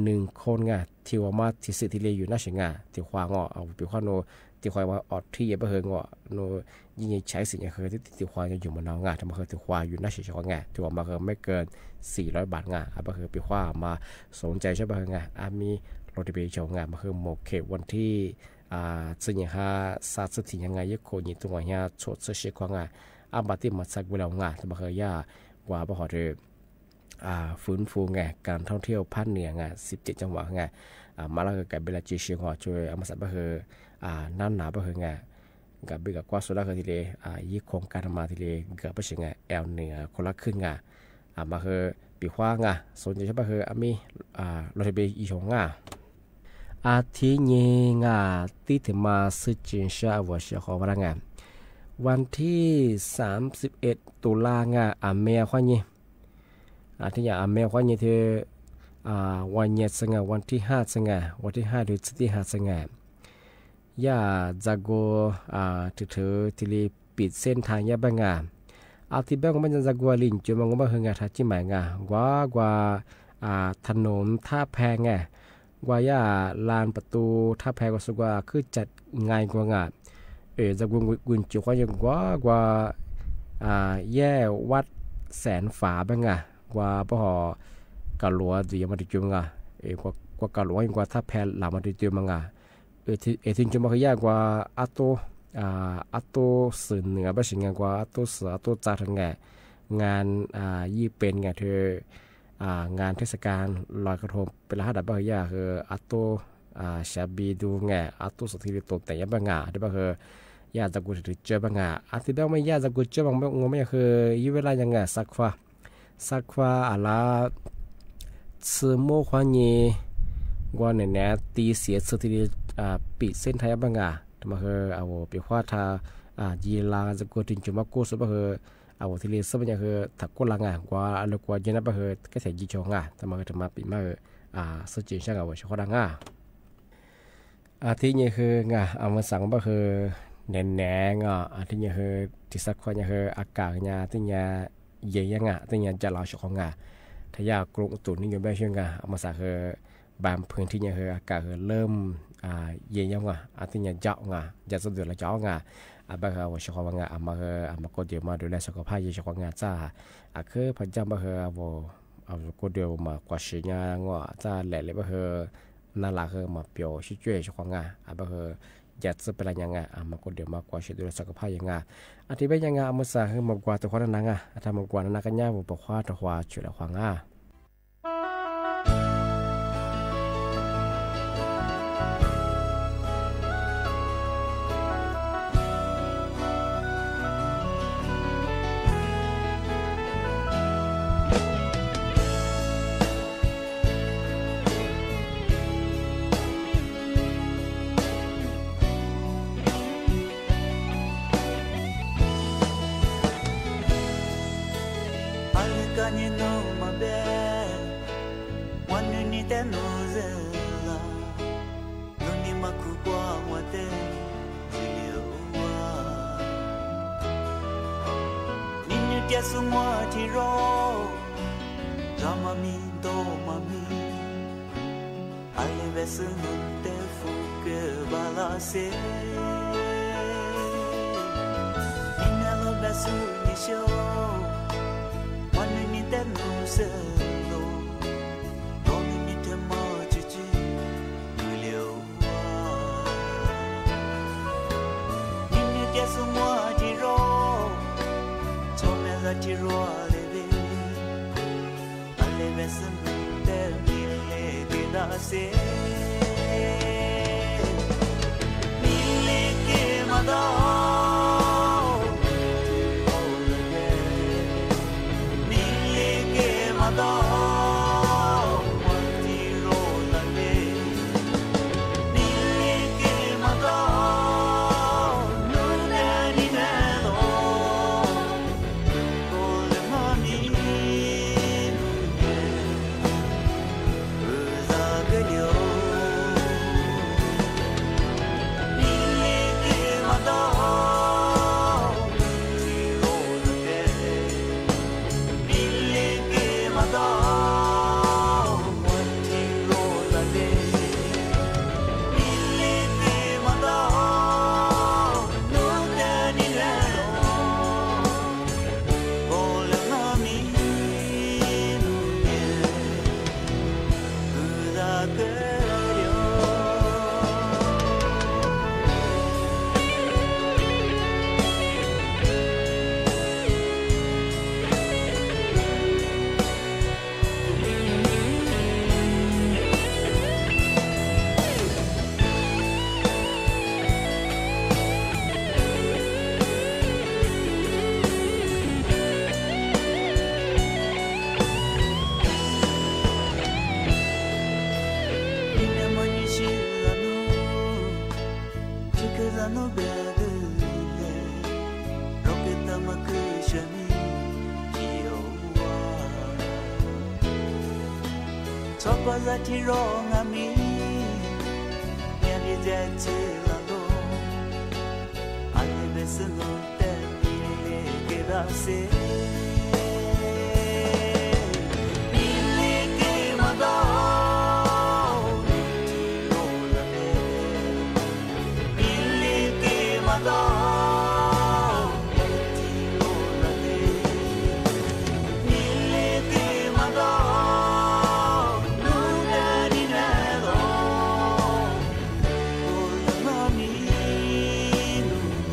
nws khoo nga thim uas mas thim xwm thiaj li yus nab sim nga thim huas ngu, a vus pim huab nus thim huas mas ob thib yam pab hwv ngu, nus yeej nyi tshaiv xim nya hwv thib huas yus mus no nga thim mas hwv thim huas yus nab sim qhov nga thim uas mas hwv ไม่เกิน สี่ร้อยบาท nga, a pab hwv pim huab mas สนใจ saib pab hwv nga, a mi lub thib peb xyoo nga mas hwv mus khem ua thib txwv nyim ha xas txwv thim nyam nga yib khuam nyim tu ngu hia txhuam txwv sim qhov nga, a npam tij mas txhais kuv li nga thim mas hwv yaj nqua pab hov rau ฟื้นฟู ไง การท่องเที่ยวภาคเหนือ ไง สิบเจ็ดจังหวัด ไง, mas lab hwv kam peb laj tsis sib nqua tsuas a mas xas pab hwv nab nas pab hwv nga, nkawd peb kam kuab xu lab hwv thiaj li yib khoom kaj mas thiaj li nkawd pab sim nga แอวเหนือคนละครึ่ง nga, mas hwv pim huab nga สนใจ saib pab hwv a mi lub thib peb xyoo nga. A thib nyi nga tib thim mas xwb tsis sab a vus sim qhov vaj dab nga, วันที่สามสิบเอ็ดตุลา nga, a me huab nyi, a thib nyam a me huab nyi thiab ua nyias txhua nga, ua thib haj txhua nga, ua thib haj thiab txhua thib haj txhua nga, yaj ntxa nku thwm thwv thiaj li pim xeb thaj yaj pab nga. A thib peb nqua pab ntxa nku li ncuav mas nqua pab hwv nga thaj cib mais nga, nqua nqua thaj num thaj phe nga, nqua yaj las pas tu thaj phe nqua xu nqua khwb caj nqaij nqua nga, es ntxa nku nqua ncuav huab nyi nqua nqua yaj vaj xees fav pab nga, nqua pab hov kav luav ntxim yog mas ris cua nga, nqua kav luav nqua thaj phe lam mas ris cua mas nga, es thwv ncuav mas hwv yaj nqua ab tub ob tub xwm nws pab sis nqa nqua ob tub xwm ob tub txav rau nga, nqa yij pes nqa rau nqa thej xav kas los ka rho pes las hab dam pab hwv yaj hwv ob tub xav npi du nga ob tub xwm thiaj li tus teem yaj pab nga rau pab hwv yaj txav kuv rhwv tsawb pab nga. Ab, tib pab muaj yaj txav kuv tsawb mas ua muaj yog hwv yub vej laj yaj nga xav khuaj, xav khuaj a lab txhwb muab qhuab nyis nqua nam nam ti xiav txhwb thiaj li pim xeb nrhab yaj pab nga. Mas hwv a vus pim qhuab rha yij la txav kuv rhwv ncuv mab kub xwb pab hwv a vus thiaj li xwb pab yaj hwv tham kuj la nga nqua lug kua yaj na pab hwv kab tham yij tso nga. Mas hwv rhawv mas pim mab hwv xwb tsis ntsab nga vus sib qhuab dab nga. Tib nyaj hwv nga a mas xav pab hwv nam nam nga, tib nyaj hwv ris xav khuaj nyaj hwv a kam nyaj tib nyaj yej yaj nga tib nyaj ncav los sib qhuab nga. Thaj yaj kub tus nib nyuj npab xyuab nga a mas xav hwv npa phwv tib nyaj hwv a kam hwv lab yej yaj nga tib nyaj ncaum nga ncav txuj ntws los cov nga. A pab hwv a vus sib qhuab nga a mas hwv a mas kuj dim mas dua le xav khuaj phaj yej sib qhuab nga txaj a khwb phaj caj pab hwv a vus kuj dim mas quas siv nyaj nga txaj lem li pab hwv na lam hwv mas piav sib cuaj sib qhuab nga a pab hwv ncav txuj pab la nyaj nga a mas kuj dim mas quas siv dua le xav khuaj phaj yej nga. A tib peb nyaj nga a mas xav hwv mas kuas tus qhuab na na nga a tha mas kuas na na kab nyab vus pom qhuab rau qhuas tshwm lam qhuas nga. Hab lwm kab nyem nub mas peb, ua nws nim tej nub ze la, nub nim mas khuv kua ua tej ntxim li ua. Nim nws tias xub muaj thib rau, zog mas mi ntau mas mi. Hab li peb xwb nub tej fub kawg npaj los xeb. Nim niam los peb xwb nim xyoo, ua nws nim tej nub xwb los, tau nws nim thiaj muaj tsis tsis nws li ua. Nim nws tias xub muaj thib rau, txhua me zog thib rau le le. Hab li peb xwb nub tej mi le kev nto xeb. Mi le kev mas ntau, mi le kev mas ntau, ua thib rau la le. Mi le kev mas ntau, nub tej nim ne los, koj le mas mi nub nyiam, wb zaj kawg li. Mi le kev mas ntau, thib rau la le. Mi le kev mas ntau, ua thib rau la le. Mi le kev mas ntau, nub tej nim ne los, koj le mas mi nub nyiam, wb zaj kawg li. Ib niam muaj nyiaj sib zam nub, tsis khwv zam nub peb twb le, rau kev tawm mas khwv sawv mi tsis ua. Txhob pab zaj thib rau nab mi, niam li txaj txhij la lug, hab li peb xwb nub tej mi le kev nto xeb. Mi le kev mas ntau, thib rau la le. Mi le kev mas ntau, thib rau la le. Mi le kev mas ntau, nub tej nim ne los, koj le mas mi nub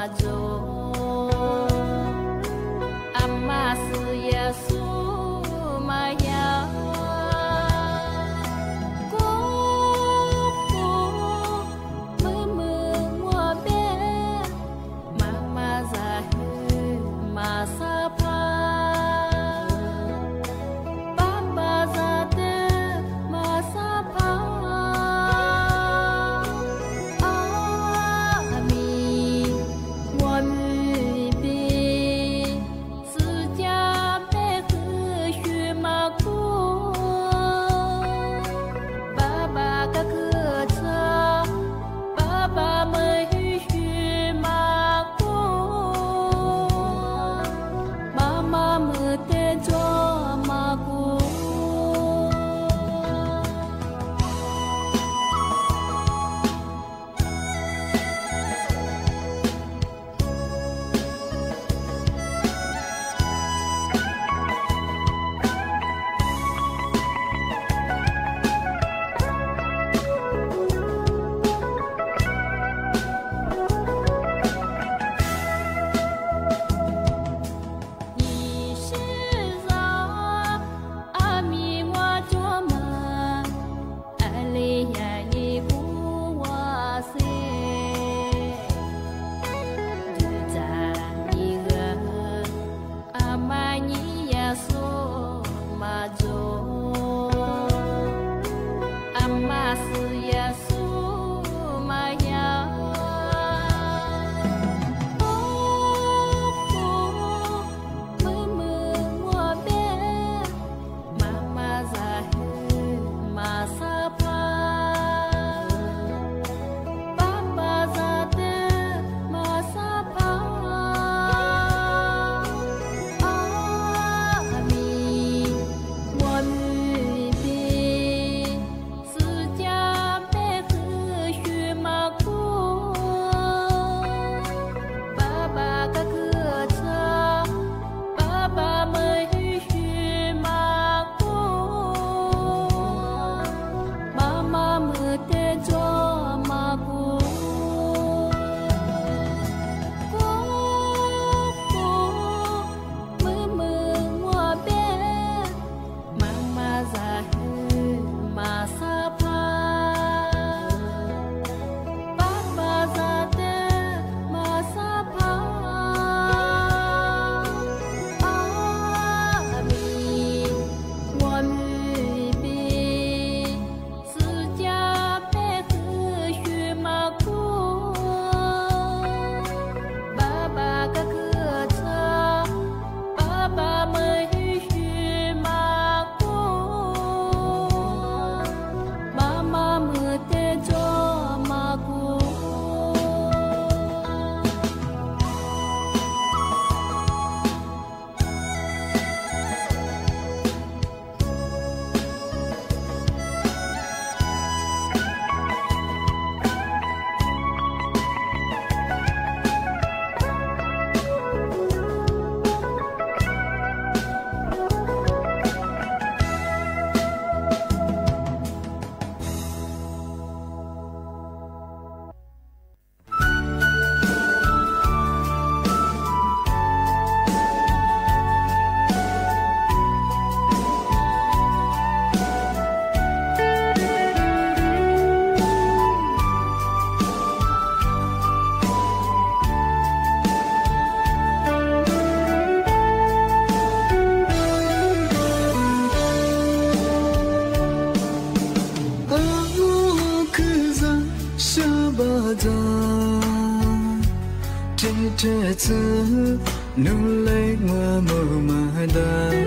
Mas zoo, a mas xwb Yexus mas yog kuv, kuv, mws mws muaj npe, mas mas zam hwm mas xab phaj, pab pab zam tes mas xab phaj, ob mis muaj npe, xwb cas npe qhwv xyuas mas kuv, pab pab kab kwj txha, pab pab mws hwj xyuas mas kuv, mas mas mws tes ntsuag mas kuv. Yim sij zos, a mis muaj tsuag mas, a li yam yim kuv ua xwb. Tus txaj yim, a mas yim Yexus mas zoo, a mas xwb Yexus mas yog kuv, kuv, mws mws muaj npe, mas mas zam hwm mas xab phaj, pab pab zam tes mas xab phaj, ob mis muaj npe, xwb cas npe qhwv xyuas mas kuv, pab pab kab kwj txha, pab pab mws hwj xyuas mas kuv, mas mas mws tes ntsuag mas kuv, kuv, kuv, mws mws muaj npe, mas mas zam hwm mas xab phaj, pab pab zam tes mas xab phaj, ob mis muaj npe, xwb cas npe qhwv xyuas mas kuv, pab pab kab kwj txha, pab pab mws hwj xyuas mas kuv, mas mas mws tes ntsuag mas kuv. Khwv zam sab npaj zam, rhe rhe txwv nug leej muaj moog mas dag,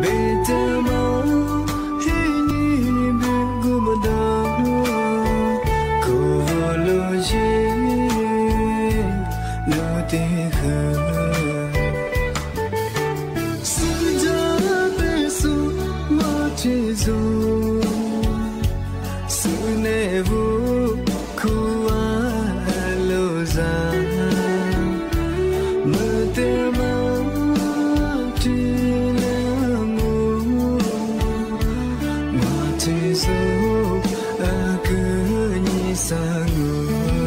npe tias Mauj Hib Nyib Npwv Kuj Npau Taag, khuv lug zig lug tig khwv. Xwm cov peb xub muaj tsis zoo, xwm nej vub khuv lug zag, mws tej Mauj Hib Nyib Npwv Kuj Npau Taag, muaj tsis zoo, kwv nyib xab nus.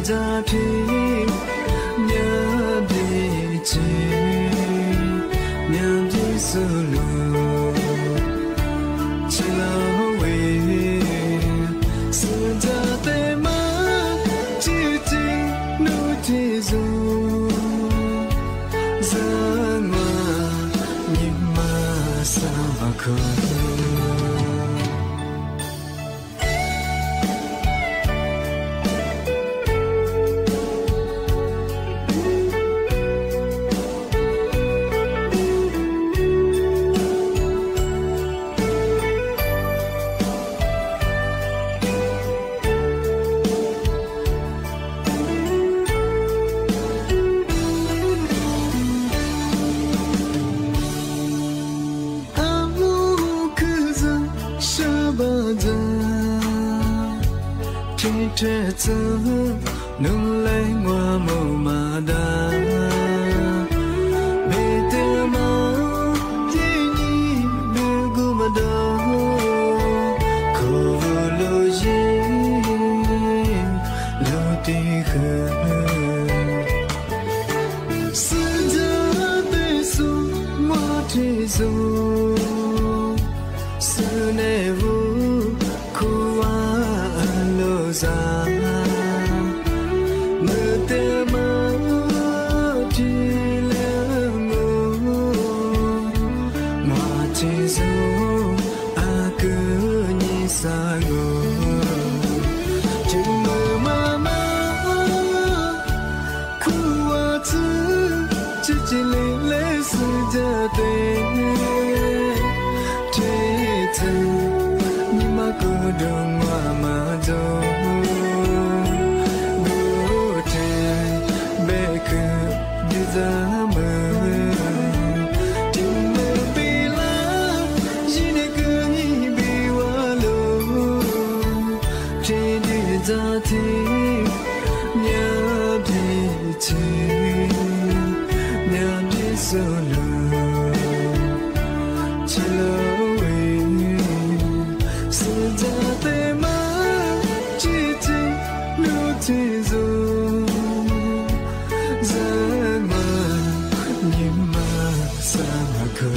Zaj thib nyob dim tsev, nyob dim xws lus, tsis los vim xwm ntxam tes mab, tsis tsis hnub tsis zoo, zaj muaj nyim mas xav vam khwv. Ab mus khwv zog sab npaj ntxas, rhe rhe txog nug leej ua mus mas dag, peb tias mas tib nyim nws kuj mas dag, kho lub zeb lub tig khwv. Xwm ntxam tes xus muaj tsis zoo, xwm neej vus khuv ua lug zag, nws tias mas tsis liam mus, mas tsis zoo, a kwv nyi xav mus, tseem mus mas mas khuv ua txwv, tsis tsis li leb xwm ntxam tes, rhe txog nyim mas kuv dua ua mas zoo, kuv rhe npe khwv dim zag mus, tseem mus pib lab zib ne kwv pib ua lug, rhe dim zaj thib nyob dim tsev, nyob dim xws lus, tsis los vim xwm ntxam tes mab, tsis tsis hnub tsis zoo, zaj muaj nyim mas xav mas khwv.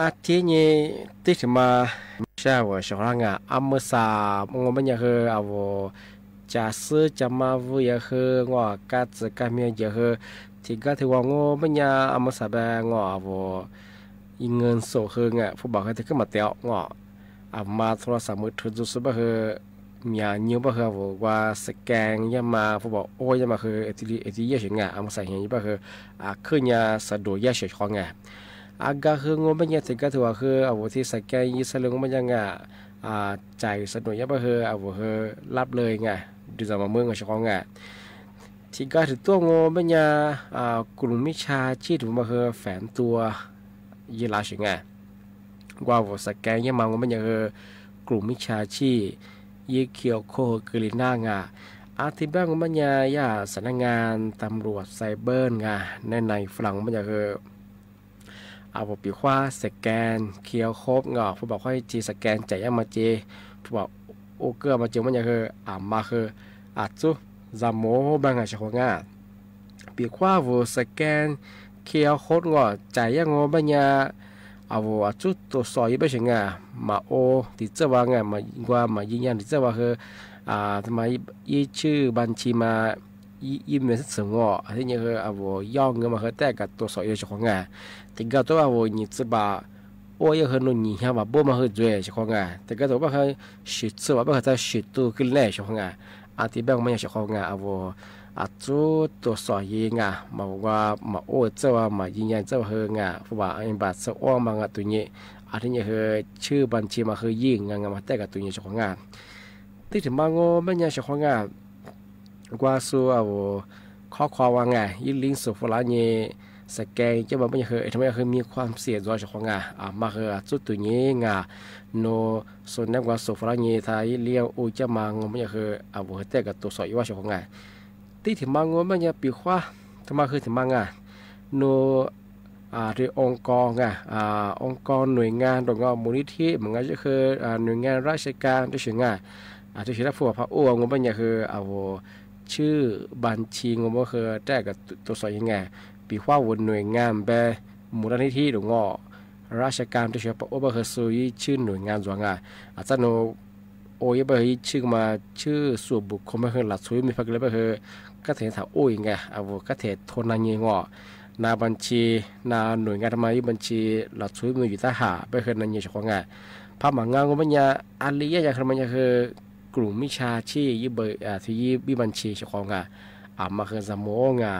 Ab thib nyim tib si mas sab uas sib qhov nga, ab muab xav ua mej nyaj hwb, a vus cas xwb cas mas vwm yam hwb, ua kab txwm kab miag yam hwb, thib kab thib ua ua mej nyaj, ab muab xav pab ua a vus nkees xum hwb nga, fub pam hwb thib kab mas tias ua a vus mas txhua los xam mws rhwv txug xwb pab hwb, miam nyuj pab hwb a vus ua scan yaj mas fub pam ua yaj mas hwb, es thib yaj sim nga, ab muab xav heev pab hwb, khwb nyaj xav duam yaj sim qhov nga. Ab kab hwb ua mej nyaj thib kab thib ua hwb a vus thib scan yaj xab lwj ua mej nyaj nga, cais xav duam yaj pab hwb a vus hwb lab laj nga, dim zag mas mub nga sim qhov nga. Thib kab thib tuaj ua mej nyaj, kws lus mib tshaj tsij rau mas hwb feem tua yaj lav sim nga. Ua vus scan yaj mas ua mej nyaj hwb kws lus mib tshaj tsij, yaj khi khov hwb kws li nab nga. Ab thib pab ua mej nyaj yaj xam nab nga tam luam xais npawj nga, nab nais fab las ua mej nyaj hwb a vus pim qhuab scan khi khob nga, fub pam qhuab thib scan cais yaj mas ces, fub pam ua kab mas ces ua mej nyaj hwb a mas hwb, a txub zag mov npaj nga sim qhov nga. Pim qhuab vus scan khi khob nga, cais yaj ua mej nyaj, a vus a txub tua xom yaj pab sim nga, mas ua tiv txawj vas nga, ua mas yij nyaj tiv txawj vas hwb, mas yij tshwj npas ntshis mas yij me xab txwm ua, thib nyaj hwb a vus yoj nkawd mas hwb tej kam tua xom yaj sim qhov nga. Thib kab tuaj a vus nyim txwv pam ua yaj hwb nus nyim hnyav mas npuab mas hwb txuas sim qhov nga. Thib kab tuaj pab hwb sim txhwm vas pab hwb txhaj sim tu kws li ne sim qhov nga. A thib pab ua mej nyaj sim qhov nga a vus a txub tua xom yaj nga, mas ua mas ua txawj vas mas yij nyaj txawj vas hwb nga, fub pam npas txhaj ua mas nga tus nyem, a thib nyaj hwb tshwj npas ntshis mas hwb yij nga nga mas tej kam tus nyem sim qhov nga. Tib sim mas ua mej nyaj sim qhov nga. Ua xu a vus khov kho ua nga, ib link xum fo lav nyi scan coj mas pab nyaj hw es rau pab nyaj hw mi khuam xiam ntxuav sov qhov nga, mas hw txub tus nyi nga, nus xum nev nkuav xum fo lav nyi tha ib link u coj mas ngu pab nyaj hw, vus hw tej kom tus xom ib vaj sov qhov nga. Tib thim mas ngu pab nyaj pim huab, tha mas hw thim mas nga, nus ri oo ko nga, oo ko nuis nga nraum ngo mus li thib mas nga zeb hw nuis nga rab se ka rab sim nga, rab sim rab fu pab u ngu pab nyaj hw, vus tshwj npas nchi ngu pab hw rab kom tus xom nyi nga, pim huab vus nuis nga npe mus rab li thib nraum ngo rab se ka rab sim pab u pab hw xu ib tshwj nuis nga ntxuav nga. Txaj nus u ib pab hw ib tshwj mas tshwj xum npus khoo pab hw los txhua ib me pab kws le pab hw kab them tham u nga, vus kab them thua na nyi ngo, na npas nchi, na nuis nga rab mas ib npas nchi los txhua ib me yus tab ham pab hw na nyi sov qhov nga. Phab mas nga ngu pab nyaj a li yaj nyaj hw mas nyaj hw krum mib tshaj tshij ib npas nchi sov qhov nga. Mas hw zas mus nga,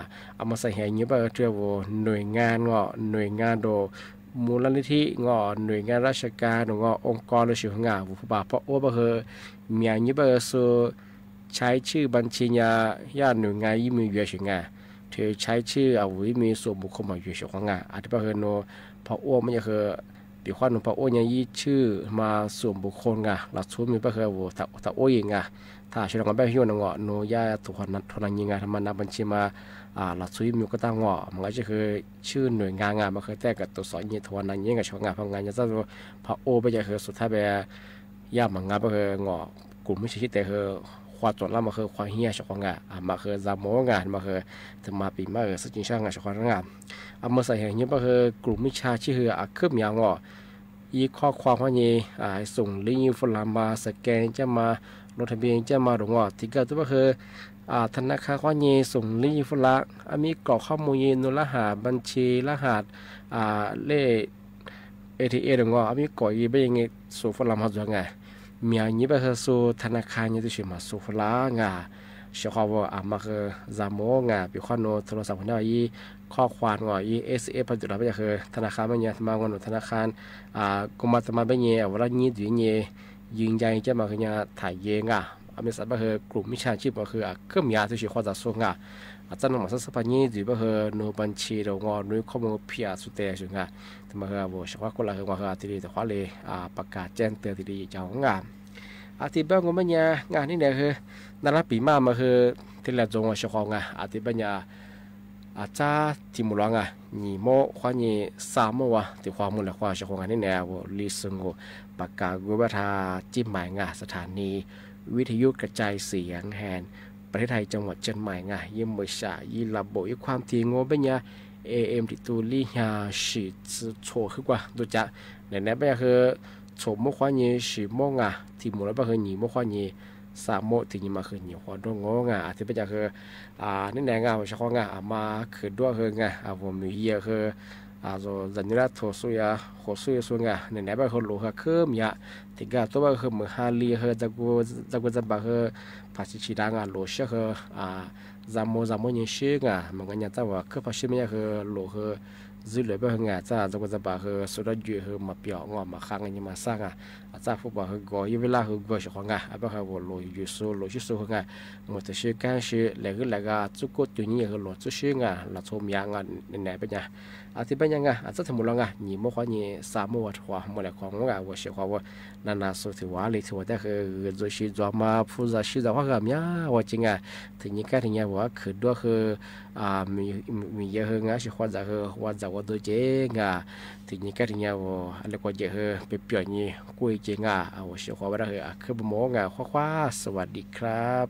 mas xas hias nyi pab hw rua vus nuis nga ngo, nuis nga nraum mus laj li thib ngo, nuis nga rab se ka nraum ngo oo ko lub sim hw nga, vus pab pab u pab hw mias nyi pab hw xu tshaib tshwj npas nchi nyaj nuis nga ib me yuav sim nga, rua tshaib tshwj vus ib me xum npus khoo mas yuav sim qhov nga. Rua pab hw nus phab u pab nyaj hw, pim huab nus phab u nyaj ib tshwj mas xum npus khoo nga los txhua me pab hw vus tham u yim nga. Tham sawv rau qhov pab yug no ngo nus yaj thum thua na nyi nga mas na npas nchi mas los txhua ib me koj tab ngo mas nga zeb hw tshwj nuis nga nga mas hw tej kom tus xom nyi thua na nyi nga sov nga phab nga nyaj txaj phab u pab nyaj hw xu thab pab yaj mas nga pab hw ngo krum mib tshaj tshij tes hw qhuav txoom lab mas hw qhuav hiaj sov qhov nga, mas hw zas mus nga mas hw tha mas pim mab hw xab ci sab nga sov qhov nga. Mas xas hias nyi pab hw krum mib tshaj tshij hw a khwb miav ngo, ib khob khuam huab nyi xoom lib yij fub lav mas scan caj mas lub tham npias caj mas rau ngo thim kawg tuaj pab hw tha na kha huab nyi xoom lib yij fub lav a mib kom qhob mus yij nus lab ham npas nchi lab ham lej A T A rau ngo a mib kom yij pab yij xum fub lav mas ntxuav nga, mias nyi pab hw xu tha na kha nyi tub sim mas xum fub lav nga. Sov qhov vus a mas hw zas mus nga pim khob nus tha lus xav pab nab ib khob khuam ngo ib S F pab tus lav pab nyaj hw tha na kha pab nyaj tha mas ngo nus tha na kha kuv mas tha mas pab nyaj vus lab nyib tus nyi yws nca caj mas hw nyaj tham ye nga. A mib xav pab hw krum mib tshaj tshij mas hw a khwb miav tub sim qhuav txav xu nga. Txaj nus mas xab xab pab nyib tus pab hw nus npas nchi rau ngo nus khob mus phiaj xu tes su nga. Tha mas hw vus sov qhuab kuj la hw mas hw a thiaj li tau qhuab li pas kas caj tes thiaj li yim caug nga. A thiaj pab ngu pab nyaj nga nib niam hw nab lab pim maj mas hw thiaj li txoos sov qhov nga a thiaj pab nyaj txaj thim mus los nga nyim muab qhuab nyi xa muab ua tim qhuav mus lawm qhuav sov qhuav nga nib niam vus li xu nkus pas kas gu pab tha cib mais nga xav tham ni vib thaj yub ka cai xi yang han ประเทศไทย จังหวัดเชียงใหม่ nga yeej npawm sam yij la npaum ib khuam thim ngu pab nyaj A M dim tu li nyag sim txhua hwb kuaj ntuj cav. Nim niam pab nyaj hw txhua muab qhuab nyi sim muab nga thim mus los pab hw nyim muab qhuab nyi xa muab thim nyi mas hw nyim qhuav nruab ngu nga a thiaj pab nyaj hw nib niam nga vus sov qhuav nga a mas khwv duab hw nga vus mim yaj hw zam nib lab thum xu ya huv xu ya xu nga nim niam pab hw lus hw khwb miav thim kawg tuaj pab hw mws ha li hw txag kuv txag npam hw pham tsis tsis dav nga lus siab hw zas mus zas muab nyi sib nga mas nga nyaj txaj vus khwb phaj sib me nyaj hw lus hw zwj lwm pab hw nga txaj txag kuv txag npam hw xu dab ywm hw mas piom ngo mas qha nga nyi mas xaj nga txaj fub pom hw nkaus yij vij laj hw nkaus sov qhuav nga pab hw vus lus ywm xu lus sib xu hw nga mus tam sib kab sib lam hwb lam ga txuj kuj tus nyi hw lus txuj sib nga los txhua miav nga nim niam pab nyaj a thiaj pab nyaj nga txaj thim mus los nga nyim muab qhuab nyi xa muab ua rhuav mus lawm qhuav nga vus sov qhuav vus na na xu thim vus li thim vus tej hw ntxuav sib ntxuav mas phu zas sib ntxuav qhuab hw miav ua ci nga thim nyi kab thim nyi vus khwv duab hw mim yaj hw nga sib qhuav ntxawm hw ua ntxawm ua ntu cev nga thim nyi kab thim nyi vus li kuv cem hw pem piom nyi kuj cev nga vus sov qhuav vus dab hw khwb mus nga qhuab qhuab สวัสดีครับ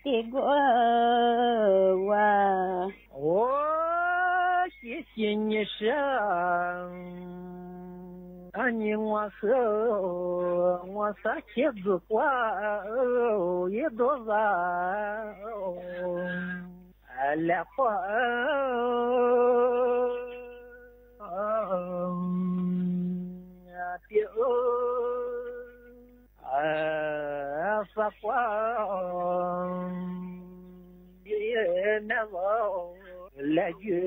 tes nkuaj ua. Ua, cia cia nyias sib, nyias muaj hwj, muaj xav khiav ntxuag kuaj ib ntu vas, lam quaj tiag, xav quaj nab vauv lam ywg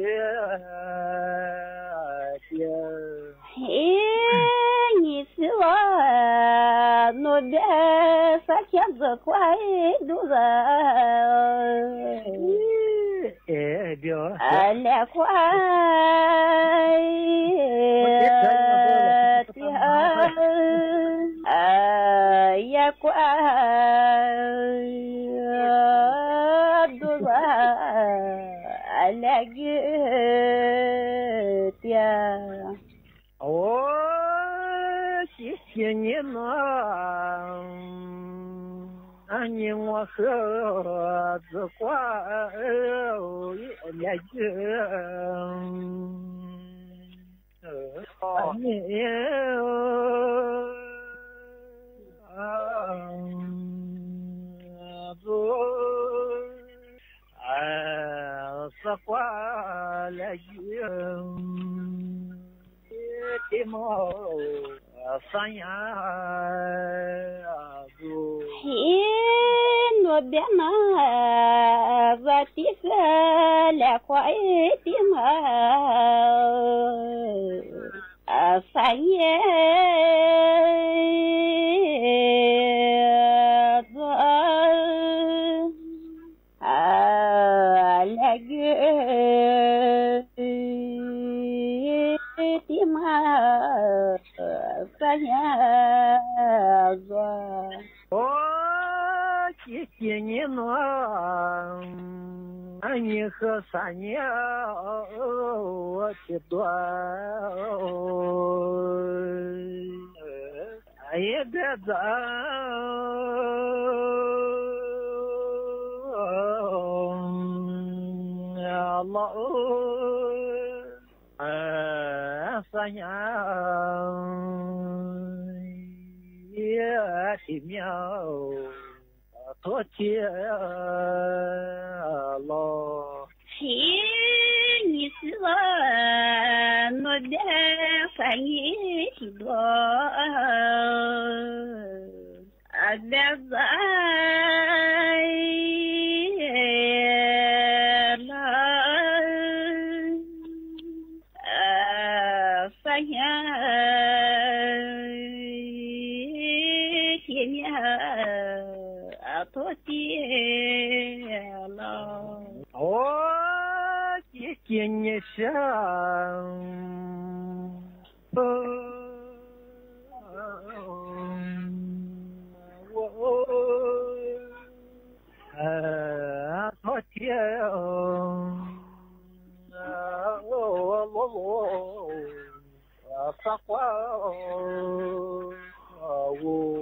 tiag. Ib nyuag xwb los nus dab xav khiav ntxuag kuaj ib ntu vas, lam quaj tiag, yog kuaj ntu vas lam ywg tiag. Ua, cia cia nyias no, nyias muaj hwj, ntxuag kuaj lam ywg ntxuag, xav quaj lam ywg tiag mas, xav nyab ntxuag. Ib nus dab no, vas tib xwb lam quaj ib tiag mas, xav nyab ntxuag. Lam ywg tiag mas, xav nyab ntxuag. Ua, cia cia nyias no, nyias hwj xav nyab ua tsis dua, yog dab ntxawg los xav nyab tis miab thuab tiag los. Ib nyuag xwb los nus dab xav nyab tsis dua, dab ntxawg los xav nyab tis miab thuab tiag los. Ua, cia cia nyias sib, ua thuab tiag, xav quaj ua.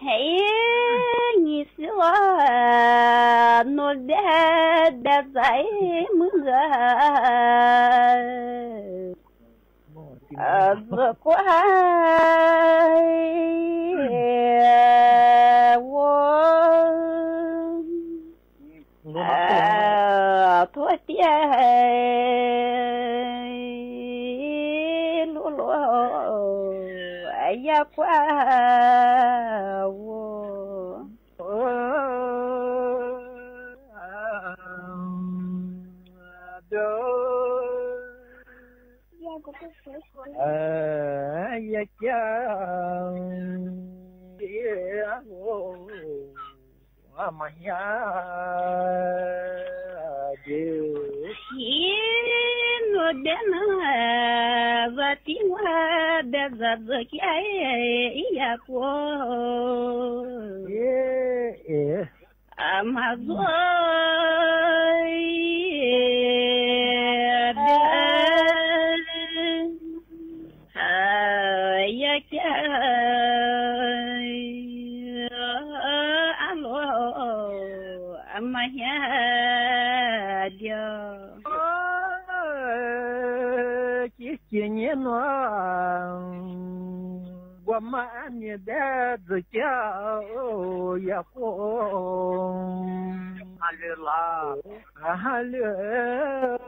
Ib nyuag xwb los nus dab dab ntxawg mus ntxuag ntxuag kuaj ua thuab tiag lub luag yaj kuaj ua. Yaj kiag mas nyab ces ib nus dab no, vas tib ua dab zam ntxuag kiag ib yam kuaj mas zuag dab yaj kiag a los mas hiab diag. Ci ci nyiaj nuav, kuas mas niam dab txwv ca yam quas ha lwm.